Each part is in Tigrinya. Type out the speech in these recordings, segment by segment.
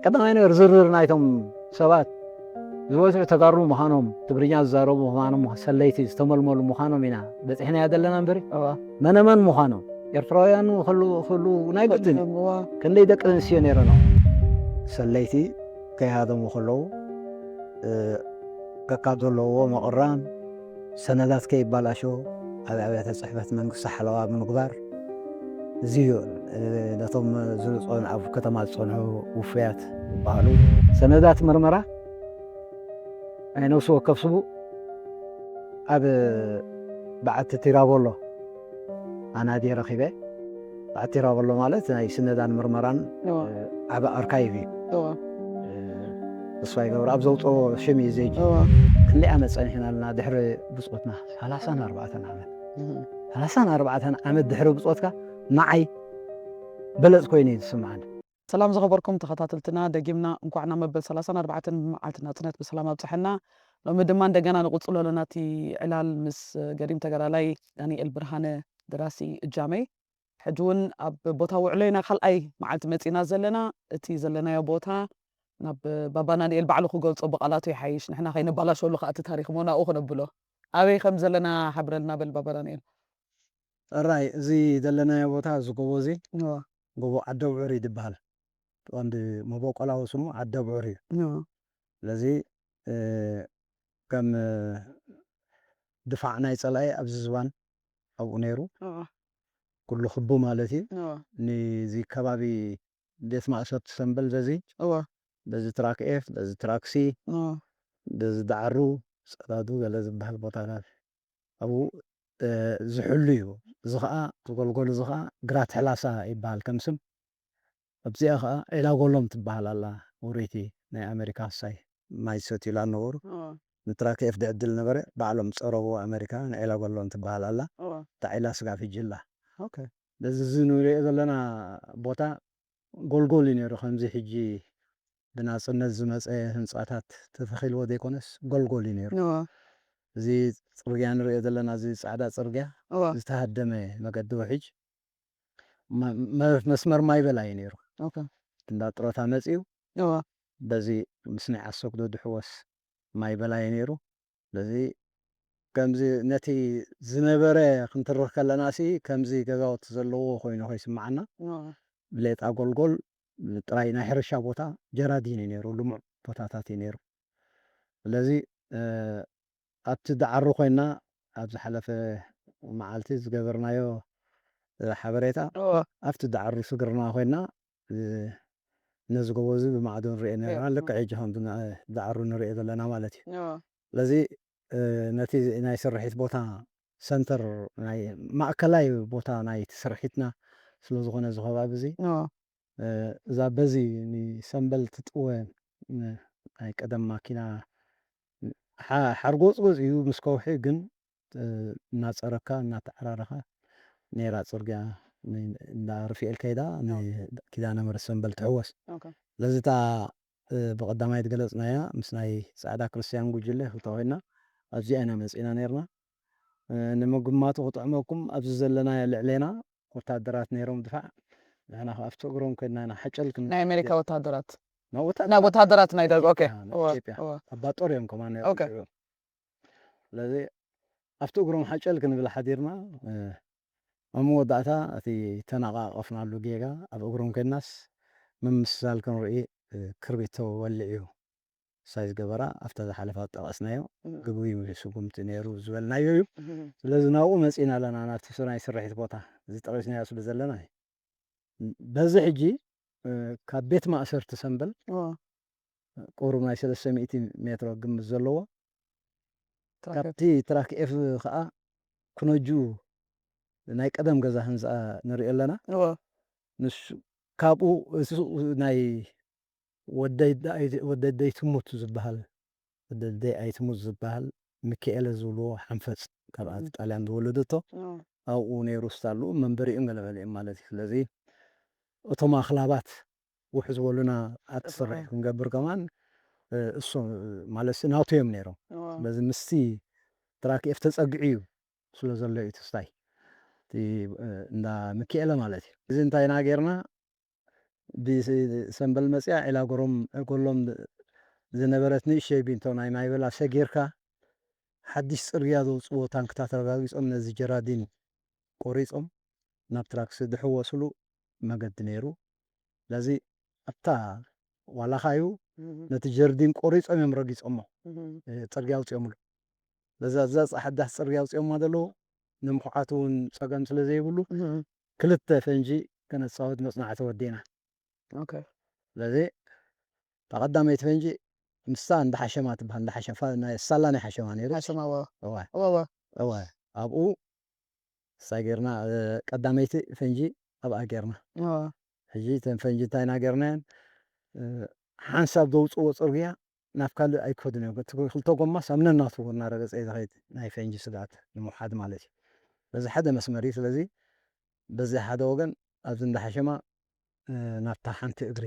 ቀዳማይ ነገር ዝርዝር ናይቶም ሰባት ዝበዝሑ ተጋሩ ምዃኖም፣ ትግርኛ ዝዛረቡ ምዃኖም፣ ሰለይቲ ዝተመልመሉ ምዃኖም ኢና በፂሕናዮ ዘለና እምበሪ፣ እዋ። መነመን ምዃኖም፣ ኤርትራውያን ክህሉ፣ ክህሉ ናይ ግድን እዩ። እዋ። ክንደይ ደቂ ኣንስትዮ ነይረን? ሰለይቲ ከይሃደሙ ከለዉ፣ እ፣ ከካብ ዘለውዎ ምቕራም፣ ሰነዳት ከይባላሾ ኣብ ኣብያተ ጽሕፈት መንግስቲ ሓለዋ ብምግባር፣ እዚ እዩ፣ እ፣ ነቶም ዝጸን-፣ ኣብ ከተማ ዝጸንሑ ውፉያት ዝበሃሉ። ሰነዳት ምርመራ ናይ ነፍሲ ወከፍ ስቡ ኣብ በዓቲ ቲራቦሎ ኣናድየ ረኺበ። በዓቲ ቲራቦሎ ማለት ናይ ስነዳን ምርመራን፣ እዋ። እ፣ ዓቢ ኣርካይቭ እዩ። እዋ። እ፣ ተስፋ ይገብር ኣብ ዘውጽኦ ሽም እዩ ዘጂ። እዋ። ክንደይ ዓመት ጸኒሕና ኣለና ድሕሪ ብጾትና? ሰላሳን ኣርባዕተን ዓመት። እህ። ሰላሳን ኣርባዕተን ዓመት ድሕሪ ብጾትካ ንዓይ በለጽ ኮይኑ እዩ ዝስምዓኒ። ሰላም ዝኸበርኩም ተኸታተልትና፣ ደጊምና እንኳዕ ናብ መበል ሰላሳን ኣርባዕተን መዓልቲ ናጽነት ብሰላም ኣብጽሐና። ሎሚ ድማ እንደገና ንቕጽሎ ኣለና እቲ ዕላል ምስ ገዲም ተጋዳላይ ዳንኤል ብርሃነ፣ ደራሲ እጃመይ። ሕጂ እውን ኣብ ቦታ ውዕሎ ኢና ካልኣይ መዓልቲ መጺና ዘለና። እቲ ዘለናዮ ቦታ ናብ ባባ ዳንኤል ባዕሉ ክገልጾ ብቓላቱ ይሓይሽ፣ ንሕና ከይነባላሸወሉ ከኣ እቲ ታሪኽ እሞ ናብኡ ክነብሎ። ኣበይ ከም ዘለና ሓብረልና በል ባባ ዳንኤል። እራይ፣ እዚ ዘለናዮ ቦታ፣ እዚ ጎቦ እዚ፣ እዋ። ጎቦ ዓዲ ኣብዑር እዩ ዝበሃል። ቀንዲ መበቆላዊ ስሙ ዓዲ ኣብዑር እዩ። እዋ። ስለዚ፣ እ፣ ከም፣ እ፣ ድፋዕ ናይ ጸላኢ ኣብዚ ዝባን ኣብኡ ነይሩ። እዋ። ኩሉ ክቡ ማለት እዩ። እዋ። ንዚ ከባቢ ቤት ማእሰርቲ ሰምበል በዚ፣ እዋ። በዚ ትራክ ኤፍ፣ በዚ ትራክ ሲ፣ እዋ። በዚ ዳዕሩ፣ ጸዳዱ ገለ ዝበሃል ቦታታት ኣብኡ፣ እ፣ ዝሕሉ እዩ። እዚ ኸኣ፣ ዝጎልጎል እዚ ኸኣ ግራት ሕላሳ ይበሃል ከም ስም። ኣብዚኣ ኸኣ ዒላ ጎሎም ትበሃል ኣላ፣ ውርይቲ ናይ ኣሜሪካ ክሳይ ማይ ዝሰትዩላ ነበሩ። እዋ። ንትራክ ኤፍ ድዕድል ነበረ፣ ባዕሎም ጸረቡ ኣሜሪካ፣ ንዒላ ጎሎም ትበሃል ኣላ። እዋ። እታ ዒላ ስጋብ ሕጂ ኣላ። ኦኬ። በዚ እዚ ንሪኦ ዘለና ቦታ ጎልጎል እዩ ነይሩ። ከምዚ ሕጂ ብናጽነት ዝመጸ ህንጻታት ተተኺልዎ ዘይኮነስ ጎልጎል እዩ ነይሩ። እዋ። እዚ ጽርግያ ንሪኦ ዘለና፣ እዚ ጻዕዳ ጽርግያ፣ እዋ። ዝተሃደመ መገዲ ውሕጅ፣ መ-፣ መ-፣ መስመር ማይ በላይ እዩ ነይሩ። ኦኬ። እንዳ ጥሮታ መጺኡ፣ እዋ። በዚ ምስ ናይ ዓሰግዶ ድሕወስ ማይ በላይ እዩ ነይሩ። ስለዚ ከምዚ ነቲ ዝነበረ ክንትርኽ ከለና ሲ፣ ከምዚ ገዛውቲ ዘለዎ ኮይኑ ከይስምዓና፣ እዋ። ሌጣ ጎልጎል ጥራይ ናይ ሕርሻ ቦታ ጀራዲን እዩ ነይሩ፣ ልሙዕ ቦታታት እዩ ነይሩ። ስለዚ፣ እ፣ ኣብቲ ዳዕሮ ኮይና ኣብ ዝሓለፈ መዓልቲ ዝገበርናዮ፣ እ፣ ሓበሬታ፣ እዋ። ኣብቲ ዳዕሮ ስግርና ኮይና፣ እ፣ ነዚ ጎቦ እዚ ብማዕዶ ንሪኦ ነርና፣ እዋ። ልክዕ ሕጂ ከም ብና-፣ ዳዕሮ ንሪኦ ዘለና ማለት እዩ። እዋ። ስለዚ፣ እ፣ ነቲ ናይ ስርሒት ቦታ ሰንተር፣ ናይ ማእከላይ ቦታ ናይቲ ስርሒትና ስለ ዝኾነ እዚ ከባቢ እዚ፣ እዋ። እ፣ እዛ በዚ ንሰምበል ትጥወ፣ እ፣ ናይ ቀደም ማኪና ሓ-፣ ሓርጎጽጎጽ እዩ ምስ ከውሒ፣ ግን፣ እ፣ እናጸረካ እናተዓራረኻ ነይራ ጽርግያ ን-፣ እንዳ ርፍኤል ከይዳ ን-፣ ኦኬ። ኪዳነ ምሕረት ሰምበል ትሕወስ። ኦኬ። ስለዚ እታ፣ እ፣ ብቐዳማይ ዝገለጽናያ ምስ ናይ ጻዕዳ ክርስትያን ጉጅለ ክልተ ኮይና ኣብዚኣ ኢና መጺና ነይርና። እ፣ ንምግማቱ ክጥዕመኩም፣ ኣብዚ ዘለናዮ ልዕሌና ወታደራት ነይሮም ድፋዕ፣ ንሕና ከኣ ኣብቲ እግሮም ኮይና ኢና ሓጨል ክን-፣ ናይ ኣሜሪካ ወታደራት? ናይ ወታደራት። ናይ ወታደራት ናይ ደርግ፣ ኦኬ። ኢትዮጵያ፣ ናይ እወ፣ ኢትዮጵያ። እወ። ኣባ ጦር እዮም ከማን ኦኬ። ነይሮም። ስለዚ ኣብቲ እግሮም ሓጨል ክንብል ሓዲርና፣ እ፣ ኣብ መወዳእታ እቲ ተነቓቐፍናሉ ጌጋ ኣብ እግሮም ኮይናስ ምምስሳል ክንርኢ፣ እ፣ ክርቢት ተወሊዑ እዩ። ሳይ ዝገበራ ኣብታ ዝሓለፋ ዝጠቐስናዮ እም። ግጉይ ስጉምቲ ነይሩ ዝበልናዮ እዩ። እም። ስለዚ ናብኡ መጺና ኣለና፣ ናብቲ ናይ ስርሒት ቦታ፣ እዚ ጠቒስናዮ ስለ ዘለና እዩ። በዚ ሕጂ፣ እ፣ ካብ ቤት ማእሰርቲ ሰምበል እዋ። ቁሩብ ናይ ሰለስተ ሚእቲ ሜትሮ ግምት ዘለዎ፣ ትራክ ኤፍ። ካብቲ ትራክ ኤፍ ኸኣ ኩነጁ ናይ ቀደም ገዛ ህንጻ ንሪኦ ኣለና። እዋ። ንሱ፣ ካብኡ፣ እሱ ናይ ወደይ ዳ-፣ ወደደይ ትሙት ዝበሃል፣ ወደደይ ኣይትሙት ዝበሃል ሚካኤለ ዝብልዎ ሓንፈጽ፣ ካብ ኣብ እም። ጣልያን ዝወለደቶ፣ እዋ። ኣብኡ ነይሩ ስታሉ፣ መንበሪኡን ገለመለኡን ማለት እዩ። ስለዚ እቶም ኣኽላባት ውሕ ዝበሉና ኣቲ ስርሒት እዋ። ክንገብር ከማን፣ እ፣ እሱ ማለትሲ ናቱ እዮም ነይሮም። እዋ። በዚ ምስቲ ትራክ ኤፍ ተጸግዑ እዩ ስለ ዘሎ እዩ ትስታይ። እቲ፣ እ፣ እንዳ ሚካኤለ ማለት እዩ። እዚ እንታይ ኢና ጌርና? ብሰንበል መፅያ ዒላ ጎሎም ጎሎም ዝነበረት ንእሽተይ ቢንቶ ናይ ማይበላ ሰጊርካ ሓድሽ ፅርግያ ዘውፅዎ ታንክታት ረጋጊፆም ነዚ ጀራዲን ቆሪፆም ናብ ትራክሲ ዝሕወስሉ መገዲ ነይሩ። ስለዚ ኣብታ ዋላኻ እዩ ነቲ ጀርዲን ቆሪፆም እዮም ረጊፆሞ፣ ጽርግያ ኣውፅኦምሉ። በዛ እዛ ሓዳስ ፅርግያ ኣውፅኦማ ዘለዉ ንምኹዓቱ እውን ፀገም ስለ ዘይብሉ ክልተ ፈንጂ ከነፃወት መፅናዕቲ ወዲእና። ስለዚ እታ ቀዳመይቲ ፈንጂ ምስታ እንዳ ሓሸማ ትበሃል፣ እንዳ ሓሸማ ናይ ሳላ ናይ ሓሸማ ነይሩ። ሓሸማ እዋ። እዋ። እዋ እዋ። እዋ። ኣብኡ እሳ ጌርና ቀዳመይቲ ፈንጂ ኣብኣ ጌርና። ሕጂ እተን ፈንጂ እንታይ ኢና ጌርናየን? ሓንሳብ ዘውፅዎ ፅርግያ ናብ ካልእ ኣይክኸዱን እዮም። እቲ ክልተ ጎማስ ኣብ ነናቱ እናረገፀ እዩ ዝኸይድ፣ ናይ ፈንጂ ስግኣት ንምውሓድ ማለት እዩ። በዚ ሓደ መስመር እዩ። ስለዚ በዚ ሓደ ወገን ኣብዚ እንዳ ሓሸማ ናብታ ሓንቲ እግሪ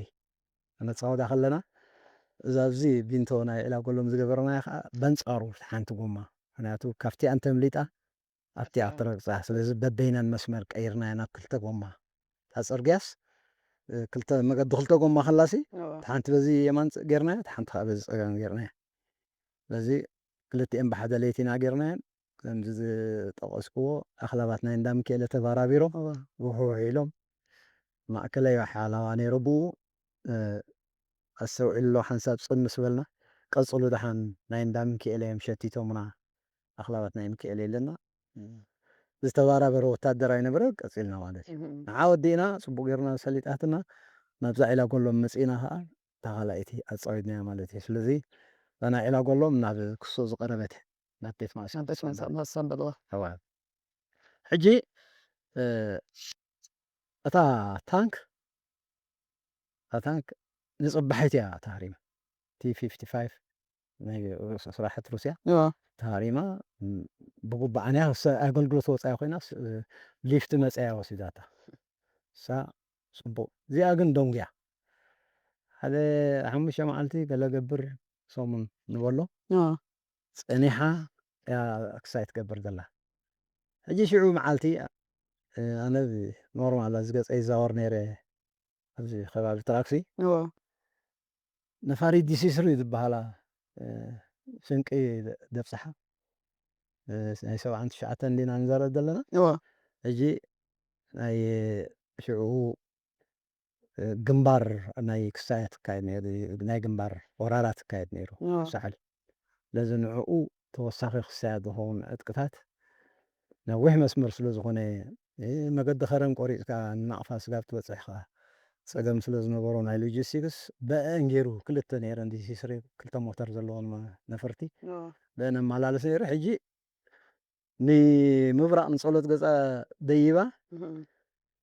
ነፃወዳ ከለና እዛ ኣብዚ ቢንቶ ናይ ዒላ ጎሎም ዝገበርናያ ከዓ በንፃሩ ሓንቲ ጎማ፣ ምክንያቱ ካብቲ ኣንተምሊጣ ኣብቲ ኣትረግፃ። ስለዚ በበይነን መስመር ቀይርናያ ናብ ክልተ ጎማ። እታ ፅርግያስ ክልተ መገዲ ክልተ ጎማ ከላሲ ሓንቲ በዚ የማን ጌርናያ፣ ሓንቲ ከዓ በዚ ፀጋም ጌርናያ። ስለዚ ክልቲኤን ብሓደ ለይቲ ኢና ጌርናየን። ከምዚ ዝጠቐስክዎ ኣኽላባት ናይ እንዳ ሚካኤለ ተባራቢሮም ውሕውሕ ኢሎም ማእከለይ ሓላዋ ነይሩ። ብኡ ኣስተውዒሉ ሓንሳብ ጽን ምስ በልና ቀጽሉ ደሓን ናይ እንዳ ሚካኤለ እዮም ሸቲቶምና ኣኽላባት ናይ ሚካኤለ ኢለና ዝተባራበረ ወታደር ኣይነበረ ቀጺልና ማለት እዩ። ንዓ ወዲእና ጽቡቕ ጌርና ሰሊጣትና ናብዛ ዒላ ጎሎም መጺእና ከኣ እታ ካልኣይቲ ኣጻዊድናያ ማለት እዩ። ስለዚ እዛ ናይ ዒላ ጎሎም ናብ ክሶ ዝቐረበት ናብ ቤት ማእሰርቲ ናብ ቤት ማእሰርቲ ሰንበል። ሰንበል። እዋ። ሕጂ እታ ታንክ እታ ታንክ ንጽባሒት እያ ተሃሪማ። ቲ ፊፍቲ ፋይቭ ናይ ስራሕት ሩስያ ተሃሪማ ብጉባእ ኣንያ ኣገልግሎት ወፃኢ ኮይና ሊፍት መፅያ ወሲዳታ። እሳ ፅቡቅ። እዚኣ ግን ደንጉያ ሓደ ሓሙሽተ መዓልቲ ገለ ገብር ሰሙን ንበሎ ጸኒሓ እያ ክሳይ ትገብር ዘላ። ሕጂ ሽዑ መዓልቲ ኣነ ኖርማል ኣብዚ ገፀ ይዛወር ነይረ ኣብዚ ከባቢ ትራክሲ ነፋሪት ዲሲስሪ ዝበሃላ ስንቂ ደብፅሓ ናይ ሰብዓን ትሽዓተን እንዲና ንዛረብ ዘለና ሕጂ ናይ ሽዑ ግንባር ናይ ክሳያ ትካየድ ነይሩ ናይ ግንባር ወራራ ትካየድ ነይሩ ሳሕል ስለዚ ንዕኡ ተወሳኺ ክሳያ ዝኸውን ዕጥቅታት ነዊሕ መስመር ስለ ዝኾነ መገዲ ከረን ቆሪፅካ ንናቕፋ ስጋብ ትበፅሕ ከዓ ፀገም ስለ ዝነበሮ ናይ ሎጂስቲክስ በአን ገይሩ ክልተ ነይረን ዲሲስሪ ክልተ ሞተር ዘለዎን ነፈርቲ በአን ኣመላለስ ነይሩ ሕጂ ንምብራቕ ንጸሎት ገጻ ደይባ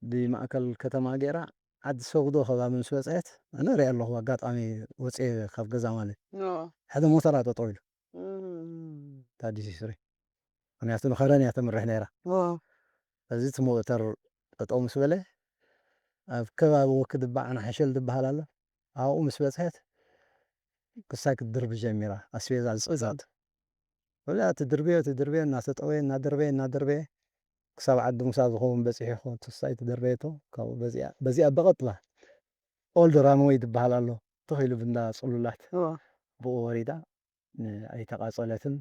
ብማእከል ከተማ ገይራ ዓዲ ሰጉዶ ከባቢ ምስ በጽሐት ኣነ ሪኣ ኣለኹ ኣጋጣሚ ወፅየ ካብ ገዛ ማለት ሓደ ሞተራ ጠጠው ኢሉ ታዲስ ስሪ ምክንያቱ ንኸረን እያ ተምርሕ ነይራ እዚ እቲ ሞተር ጠጠው ምስ በለ ኣብ ከባቢ ወኪ ድባዕ ንሓሸል ዝበሃል ኣሎ ኣብኡ ምስ በፅሐት ክሳይ ክትድርቢ ጀሚራ ኣስቤዛ ዝፅእዛት ወላ ትድርብዮ ትድርብዮ እናተጠወየ እናደርበየ እናደርበየ ክሳብ ዓዲ ሙሳ ዝኸውን በፂሑ ይኸውን ትሳይ ትደርበየቶ ካብኡ በዚኣ በዚኣ በቐጥላ ኦልድ ራንወይ ዝበሃል ኣሎ ትኽ ኢሉ ብንዳ ፅሉላት ብኡ ወሪዳ ኣይተቓፀለትን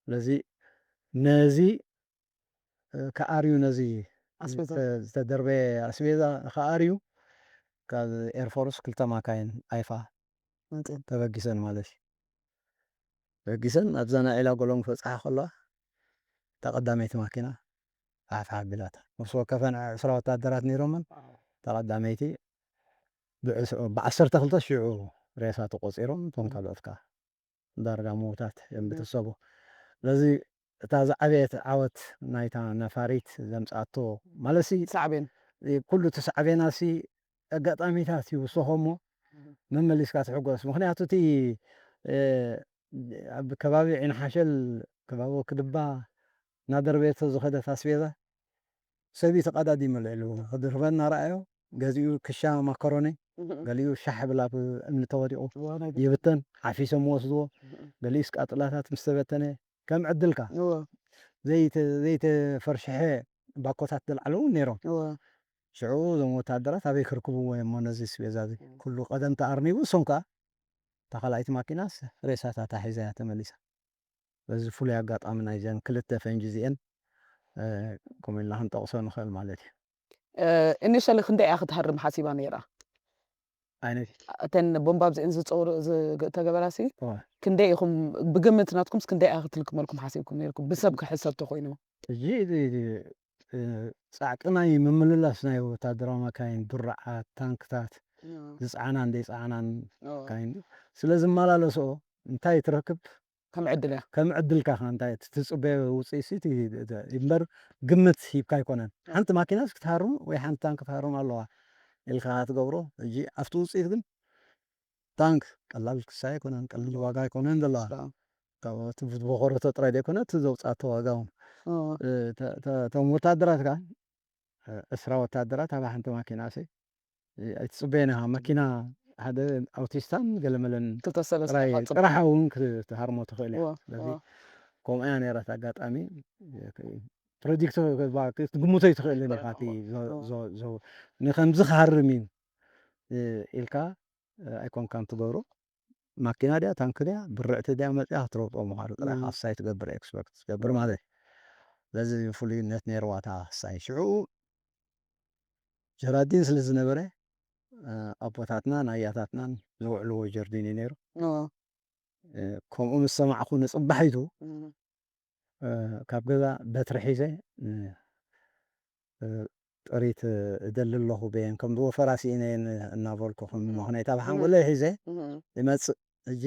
ስለዚ ነዚ ከኣርዩ ነዚ ዝተደርበየ ኣስቤዛ ከኣርዩ ካብ ኤርፎርስ ክልተ ማካይን ኣይፋ ተበጊሰን ማለት እዩ ተበጊሰን ኣብዛ ናይ ዒላ ጎሎም ክበፅሓ ከለዋ እታ ቀዳመይቲ ማኪና ሓፍ ሓፍ ቢላታ ምስ ወከፈን ዕስራ ወታደራት ነይሮመን እታ ቀዳመይቲ ብዓሰርተ ክልተ ሽዑ ሬሳ ተቆፂሮም እቶም ካልኦት ከዓ ዳርጋ ምዉታት እዮም ቤተሰቡ ስለዚ እታ ዝዓበየት ዓወት ናይታ ነፋሪት ዘምፅኣቶ ማለት ሲ ሳዕቤን ኩሉ እቲ ሳዕቤና ሲ ኣጋጣሚታት ይውስኾ እሞ መመሊስካ ትሕጎስ ምክንያቱ እቲ ኣብ ከባቢ ዒንሓሸል ከባቢ ክድባ እናደርበየቶ ዝኸደት ኣስቤዛ ሰብዩ ተቐዳዲሙ ልዕሉ ክድርበ እናረኣዮ ገዚኡ ክሻ ማኮሮኒ ገሊኡ ሻሕ ብላ እምኒ ተወዲቑ ይብተን ሓፊሶም ወስድዎ ገሊኡስ ቃጥላታት ምስ ተበተነ ከም ዕድልካ ዘይተፈርሽሐ ባኮታት ዘልዓሉ እውን ነይሮም ሽዑ እዞም ወታደራት ኣበይ ክርክብዎ እዮም እሞ ነዚ ስቤዛ እዚ? እም። ኩሉ ቀደም ተኣርኒቡ፣ እሶም ከኣ እታ ካልኣይቲ ማኪናስ ሬሳታታ ሒዛ እያ ተመሊሳ። በዚ ፍሉይ ኣጋጣሚ ናይዘን ክልተ ፈንጂ እዚአን፣ እ፣ ከምኡ ኢልና ክንጠቕሶ ንኽእል ማለት እዩ። እ፣ ኢኒሻሊ ክንደይ እያ ክትሃርም ሓሲባ ነይራ? ዓይነት? እተን ቦምባ ኣብዚአን ዝፀውሩ-፣ ዝተገበራሲ? እዋ። ክንደይ ኢኹም፣ ብግምት ናትኩምስ ክንደይ እያ ክትልክመልኩም ሓሲብኩም ነይርኩም? ብሰብ ክሕሰብ ተኾይኑ? ሕጂ እቲ፣ እቲ፣ እ፣ ጻዕቂ ናይ ምምልላስ ናይ ወታደራዊ መካይን፣ ድሩዓት፣ ታንክታት፣ እዎ። ዝጸዓናን ዘይጸዓናን እዎ። መካይን ስለ ዝመላለስኦ፣ እንታይ ትረክብ? ከም ዕድል እያ። ከም ዕድልካ ከ እንታይ እቲ ትጽበዮ ውጽኢትሲ እቲ፣ እቲ፣ እምበር ግምት ሂብካ ኣይኮነን። እዎ። ሓንቲ ማኪናስ ክትሃርም ወይ ሓንቲ ታንክ ክትሃርም ኣለዋ ኢልካ ትገብሮ። ሕጂ ኣብቲ ውጽኢት ግን ታንክ ቀላል ክሳይ ኣይኮነን፣ ቀሊል ዋጋ ኣይኮነን ዘለዋ። እዎ። ካብ እቲ ዝቦኸረቶ ጥራይ ዘይኮነ፣ እቲ ዘውጽኣቶ ዋጋ እውን። እዎ። እ፣ ተ-፣ ተ-፣ እቶም ወታደራት ከኣ፣ እ፣ ዕስራ ወታደራት ኣብ ሓንቲ ማኪና ሰ-፣ እ፣ ኣይትጽበየን ኢኻ። መኪና ሓደ ኣውቲስታን ገለመለን ክልተ ሰለስተ ጥራይ፣ ሓጹር። ጥራሕ እውን ክትሃርሞ ትኽእል እያ። እዎ፣ ስለዚ እዎ። ከምኡ እያ ነይራ እቲ ኣጋጣሚ። ፕረዲክት ክትግምቶ ኣይትኽእልን ኢኻ። እቲ ዞ-፣ እዎ። ዞ-፣ ዞ-፣ ንኸምዚ ክሃርም እዩ፣ እ፣ ኢልካ፣ እ፣ ኣይኮንካን ትገብሮ። ማኪና ድያ፣ ታንክ ድያ፣ ብርዕቲ ድያ መጽያ ክትረግጦ ምዃኑ ጥራይ እም። ካሳይ ትገብር፣ ኤክስፐክት ትገብር ማለት እዩ። ስለዚ ፍሉይነት ነይርዋ እታ ካሳይ። ሽዑ ጀራዲን ስለ ዝነበረ፣ እ፣ ኣቦታትናን ኣያታትናን ዘውዕልዎ ጀርዲን እዩ ነይሩ። እዎ። እ፣ ከምኡ ምስ ሰማዕኩ ንጽባሒቱ፣ እም። እ፣ ካብ ገዛ በትሪ ሒዘ፣ እ፣ እ፣ ጥሪት እደሊ ኣለኹ በየን፣ ከም ወፈራ ስኢነየን እናበልኩ፣ ከም እም። ምኽንያት ኣብ እም። ሓንጎለይ ሒዘ እም። ይመጽእ። ሕጂ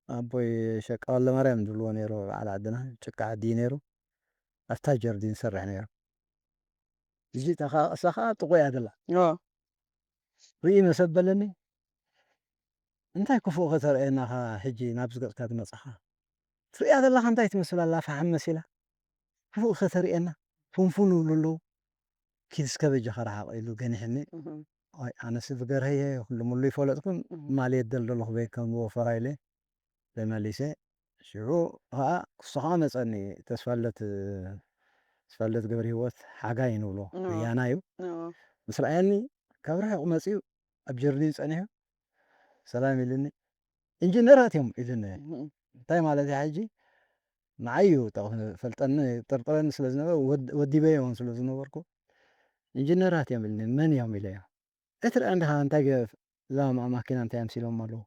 ኣቦይ ሸቃ ወልደማርያም ዝብልዎ ነይሩ፣ በዓል ዓድና፣ ጭቃ ዓዲ እዩ ነይሩ። ኣብታ ጀርዲን ይሰርሕ ነይሩ። ሕጂ እታ ኸ-፣ እሳ ኸኣ ጥቑ እያ ዘላ። እዎ። ርኢ መሰ በለኒ፣ "እንታይ ክፉእ ከተርእየና ኢኻ ሕጂ ናብዚ ገጽካ ዝመጻኻ? ትርእያ ዘለኻ እንታይ ትመስል ኣላ? ፈሓም መሲላ። ክፉእ ከተርእየና?" ፍንፉን ይብሉ ኣለዉ። "ኪድ እስከ በጃኻ ርሓቕ" ኢሉ ገኒሕኒ። እህ። ኣይ፣ ኣነስ ብገርሀየ ኩሉ ሙሉ ይፈለጥኩን እህ። ማልየት ደልደለኹ በይ ከም ወፈራ ኢለ ተመሊሰ። ሽዑ ኸኣ ክሱ ኸኣ መጸኒ። ተስፋለት፣ ተስፋለት ገብረሂወት ሓጋይ ንብሎ እዎ። በያና እዩ። እዎ። ምስ ረኣየኒ ካብ ርሑቕ መጺኡ ኣብ ጀርዲን ጸኒሑ ሰላም ኢሉኒ። "ኢንጂነራት እዮም" ኢሉኒ። እህ። እንታይ ማለት እዩ ሕጂ? ንዓይ እዩ ጠቕ-፣ ፈልጠኒ፣ ጥርጥረኒ ስለ ዝነበረ፣ ወድ-፣ ወዲበዮም ስለ ዝነበርኩ፣ "ኢንጂነራት እዮም" ኢሉኒ። "መን እዮም?" ኢለዮ። "ኣይትርእያን ዲኻ እንታይ ገ-፣ እዛ ማ-፣ ማኪና እንታይ ኣምሲሎም ኣለዉ?"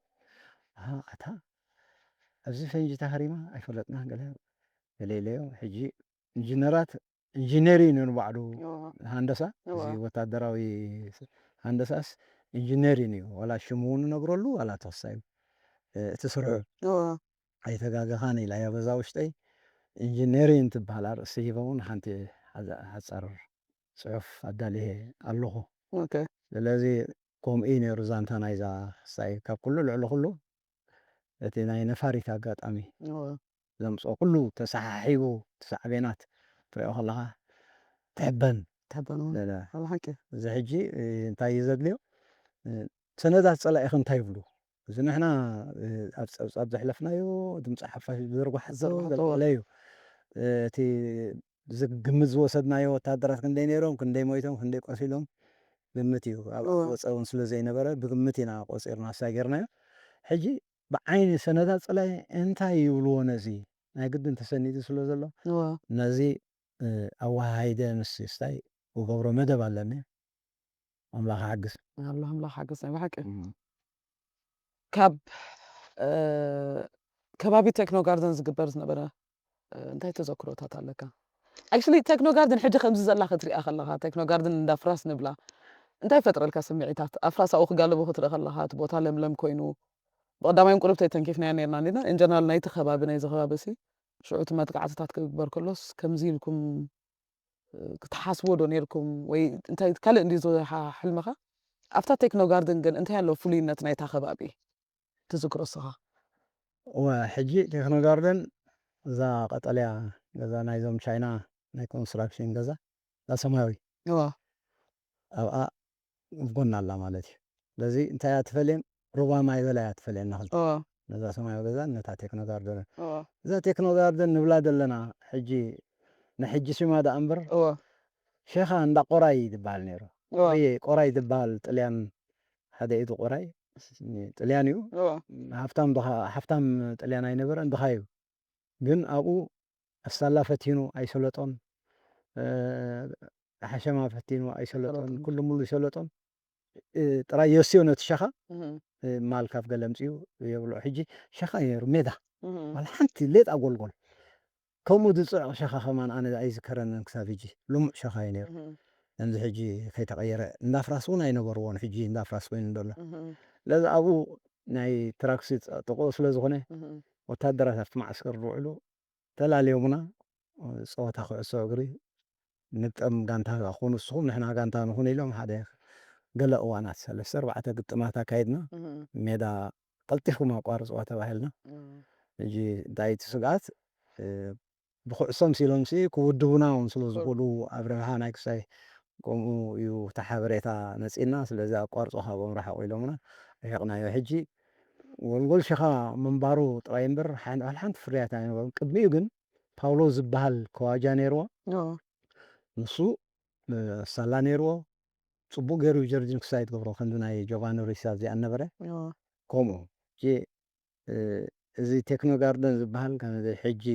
"ኣሃ፣ ኣታ፣ ኣብዚ ፈንጂ ተሃሪማ ኣይፈለጥናን" ገለ፣ ገለ ኢለዮ። ሕጂ ኢንጂነራት፣ ኢንጂነር እዩ ንባዕሉ እዎ። ሃንደሳ፣ እዎ። እዚ ወታደራዊ ሃንደሳስ ኢንጂነር እዩ። ዋላ ሽሙ እውን ንነግረሉ፣ ዋላ ተኽሳዩ፣ እ፣ እቲ ስርሑ እዎ። ኣይተጋገኻን ኢላ እያ በዛ ውሽጠይ። ኢንጂነሪንግ ትበሃል ኣርእስቲ ሂቦም እውን ሓንቲ ሓዛ-፣ ሓጻር ጽሑፍ ኣዳልየ ኣለኹ። ኦኬ። ስለዚ ከምኡ እዩ ነይሩ ዛንታ ናይዛ ክሳይ ካብ ኩሉ ልዕሊ ኩሉ እቲ ናይ ነፋሪት ኣጋጣሚ እዎ። ዘምጽኦ ኩሉ ተሰሓሒቡ እቲ ሳዕቤናት ትሪኦ ከለኻ ትሕበን። ትሕበን እውን። ለ-፣ ለ-፣ ኣብ ሓቂ። እዚ ሕጂ፣ እ፣ እንታይ እዩ ዘድልዮ? እ፣ ሰነዳት ጸላኢኺ እንታይ ይብሉ? እዚ ንሕና፣ እ፣ ኣብ ጸብጻብ ዘሕለፍናዮ ድምጺ ሓፋሽ ብዝርጓሕ ዘርጓሕ ዘርጓሕ ዘበለ እዩ። እ፣ እቲ እዚ ግምት ዝወሰድናዮ ወታደራት ክንደይ ነይሮም፣ ክንደይ ሞይቶም፣ ክንደይ ቆሲሎም ግምት እዩ። ኣብ እዎ። ወጸ እውን ስለ ዘይነበረ ብግምት ኢና ቆጺርና ሳይ ጌርናዮ። ሕጂ ብዓይኒ ሰነዳት ጸላኢ እንታይ ይብልዎ ነዚ? ናይ ግድን ተሰኒዱ ስለ ዘሎ እዎ። ነዚ፣ እ፣ ኣወሃሂደ ምስ ስታይ ክገብሮ መደብ ኣለኒ። ኣምላኽ ሓግዝ። ኣምላኽ፣ ኣምላኽ ሓግዝ ናይ ብሓቂ። እም። ካብ፣ እ፣ ከባቢ ቴክኖ ጋርደን ዝግበር ዝነበረ፣ እ፣ እንታይ ተዘክሮታት ኣለካ? ኣክቹሊ ቴክኖ ጋርደን ሕጂ ከምዚ ዘላ ክትሪኣ ከለኻ፣ ቴክኖ ጋርደን እንዳ ፍራስ ንብላ፣ እንታይ ይፈጥረልካ ስምዒታት? ኣፍራስ ኣብኡ ክጋለቡ ክትርኢ ከለኻ፣ እቲ ቦታ ለምለም ኮይኑ፣ ብቐዳማይ ቁሩብ ተይተንኪፍናያ ነይርና እንዲና። ኢን ጀነራል ናይቲ ከባቢ፣ ናይዚ ከባቢ ሲ፣ ሽዑ እቲ መጥቃዕትታት ክግበር ከሎስ፣ ከምዚ ኢልኩም፣ እ፣ ክትሓስብዎ ዶ ነይርኩም? ወይ እንታይ ካልእ እንድዩ ዝሓ-፣ ሕልምኻ? ኣብታ ቴክኖ ጋርደን ግን እንታይ ኣሎ ፍሉይነት ናይታ ከባቢ? ትዝክሮ እስኻ? እወ፣ ሕጂ ቴክኖ ጋርደን እዛ ቀጠልያ ገዛ ናይዞም ቻይና ናይ ኮንስትራክሽን ገዛ፣ እዛ ሰማያዊ። እዋ። ኣብኣ ኣብ ጎና ኣላ ማለት እዩ። ስለዚ እንታይ እያ ትፈልየን? ሩባ ማይ በላ እያ ትፈልየና ክልተ። እዋ። ነዛ ሰማያዊ ገዛን ነታ ቴክኖ ጋርደንን። እዋ። እዛ ቴክኖ ጋርደን ንብላ ዘለና ሕጂ፣ ንሕጂ ሽማ ደኣ እምበር፣ እዋ። ሸኻ እንዳ ቆራይ ዝበሃል ነይሩ። እዋ። ቆራይ ዝበሃል ጥልያን፣ ሓደ ኢዱ ቆራይ ጥልያን እዩ። እዋ። ሃፍታም ድኻ፣ ሃፍታም ጥልያን ኣይነበረን፣ ድኻ እዩ። ግን ኣብኡ ኣሳላ ፈቲኑ ኣይሰለጦን፣ እ፣ ሓሸማ ፈቲኑ ኣይሰለጦን፣ ሰለጦን። ኩሉ ሙሉ ይሰለጦን። እ፣ ጥራይ የስዮ ነቲ ሸኻ፣ እህ። እ፣ ማል ካብ ገለ ኣምጺኡ የብልዖ። ሕጂ ሸኻ እዩ ነይሩ፣ ሜዳ። እህ። ዋላ ሓንቲ ሌጣ ጎልጎል። ከምኡ ዝጽዕቕ ሸኻ ከማን ኣነ ኣይዝከረንን ክሳብ ሕጂ። ልሙዕ ሸኻ እዩ ነይሩ። እህ። ከምዚ ሕጂ ከይተቐየረ። እንዳ ፍራስ እውን ኣይነበርዎን፣ ሕጂ እንዳ ፍራስ ኮይኑ ዘሎ። እህ። ስለዚ ኣብኡ ናይ ትራክሲ ጥቕኡ ስለ ዝኾነ፣ እህ። ወታደራት ኣብቲ መዓስከር ዝውዕሉ ተላልዮምና፣ ጸወታ ኩዕሶ እግሪ ንግጠም፣ ጋንታ ኩኑ ንስኹም ንሕና ጋንታ ንኹን ኢሎም፣ ሓደ ገለ እዋናት ሰለስተ ኣርባዕተ ግጥማት ኣካይድና። እህ። ሜዳ ቀልጢፍኩም ኣቋርጽዋ ተባሂልና። እህ። ሕጂ እንታይ እቲ ስግኣት፣ እ፣ ብኩዕሶ መሲሎምሲ ክውድቡና እውን ስለ ዝኽእሉ፣ ኣብ ረብሓ ናይ ክሳይ ከምኡ እዩ እቲ ሓበሬታ መጺእና። ስለዚ ኣቋርጾ፣ ካብኦም ርሓቑ ኢሎምና፣ ርሒቕናዮ። ሕጂ ጎልጎል ሸኻ ምንባሩ ጥራይ እምበር፣ ሓን-፣ ዋላ ሓንቲ ፍርያት ኣይነበሮም። ቅድሚኡ ግን ፓውሎ ዝበሃል ከዋጃ ነይርዎ። ኦ። ንሱ፣ እ፣ ሳላ ነይርዎ። ጽቡቕ ገይሩ ጀርዲን ክሳይ ትገብሮ፣ ክንዲ ናይ ጆቫኒ ሪሳ እዚኣ ነበረ። ኦ። ከምኡ። ሕጂ፣ እ፣ እዚ ቴክኖ ጋርደን ዝበሃል፣ ከም እዚ ሕጂ፣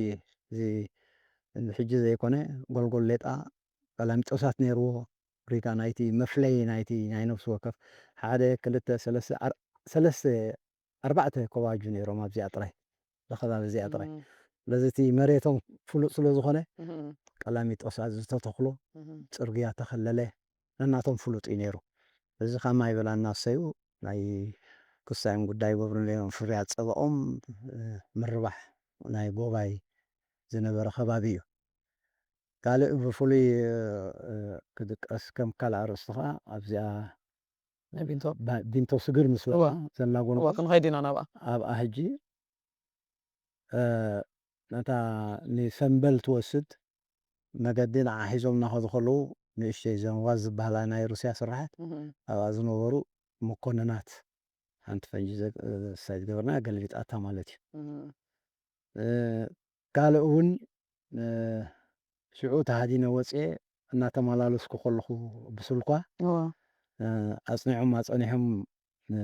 እዚ፣ እዚ ሕጂ ዘይኮነ፣ ጎልጎል ሌጣ ቀላሚጦሳት ነይርዎ። ሪጋ ናይቲ መፍለይ ናይቲ ናይ ነፍሲ ወከፍ ሓደ፣ ክልተ፣ ሰለስተ፣ ኣር-፣ ሰለስተ፣ ኣርባዕተ ኮባጁ ነይሮም ኣብዚኣ ጥራይ፣ ብከባቢ እዚኣ ጥራይ። እም። ስለዚ እቲ መሬቶም ፍሉጥ ስለ ዝኾነ፣ እም። ቀላሚጦሳት ዝተተኽሎ፣ እም። ጽርግያ ተኸለለ፣ ነናቶም ፍሉጥ እዩ ነይሩ። እዚ ካብ ማይ በላና ኣሰዩ ናይ ክሳዮም ጉዳይ ይገብሩ ነይሮም። ፍርያት ጸባኦም፣ እ፣ ምርባሕ ናይ ጎባይ ዝነበረ ከባቢ እዩ። ካልእ ብፍሉይ፣ እ፣ ክድቀስ ከም ካልእ ኣርእስቲ ኸኣ ኣብዚኣ ናይ ቢንቶ። ባ-፣ ቢንቶ ስግር ምስ እዋ። በልካ ዘላ ጎልጎል እዋ፣ ክንኸይድ ኢና ናብኣ። ኣብኣ ሕጂ፣ እ፣ ነታ ንሰምበል ትወስድ መገዲ ንዓ ሒዞም እናኸዱ ከለዉ፣ ንእሽተይ ዘንዋዝ ዝበሃላ ናይ ሩስያ ስራሓት እህ። ኣብኣ ዝነበሩ መኮንናት፣ ሓንቲ ፈንጂ ዘ-፣ ሳይት ገበርና፣ ገልቢጣታ ማለት እዩ። እህ። እ፣ ካልእ እውን፣ እ፣ ሽዑ ተሃዲነ ወፅኤ እናተመላለስኩ ከለኹ ብስልኳ፣ እዋ። እ፣ ኣፅኒዖም ኣፀኒሖም፣ እ፣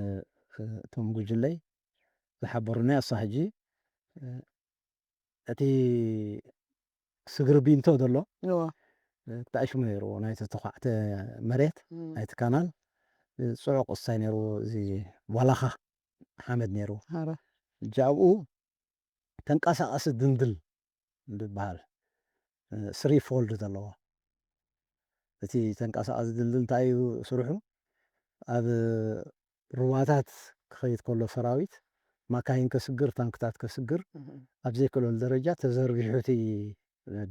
እ፣ እቶም ጉጅለይ ዝሓበሩኒ ኣሳ ሕጂ፣ እ፣ እቲ ስግሪ ቢንቶ ዘሎ፣ እዋ። እ፣ ክታእሽሙ ነይርዎ፣ ናይቲ ተኳዕተ መሬት፣ እም። ናይቲ ካናል፣ እ፣ ጽዑቕ እስታይ ነይርዎ፣ እዚ ዋላኻ ሓመድ ነይርዎ። ኣረ። እጃ ኣብኡ ተንቀሳቓሲ ድንድል ዝበሃል፣ እ፣ ስሪ ፎልድ ዘለዎ። እቲ ተንቀሳቓሲ ድንድል እንታይ እዩ ስርሑ? ኣብ ሩባታት ክኸይድ ከሎ ሰራዊት፣ ማካይን ከስግር፣ ታንክታት ከስግር፣ እህ። ኣብ ዘይክእለሉ ደረጃ ተዘርጊሑ እቲ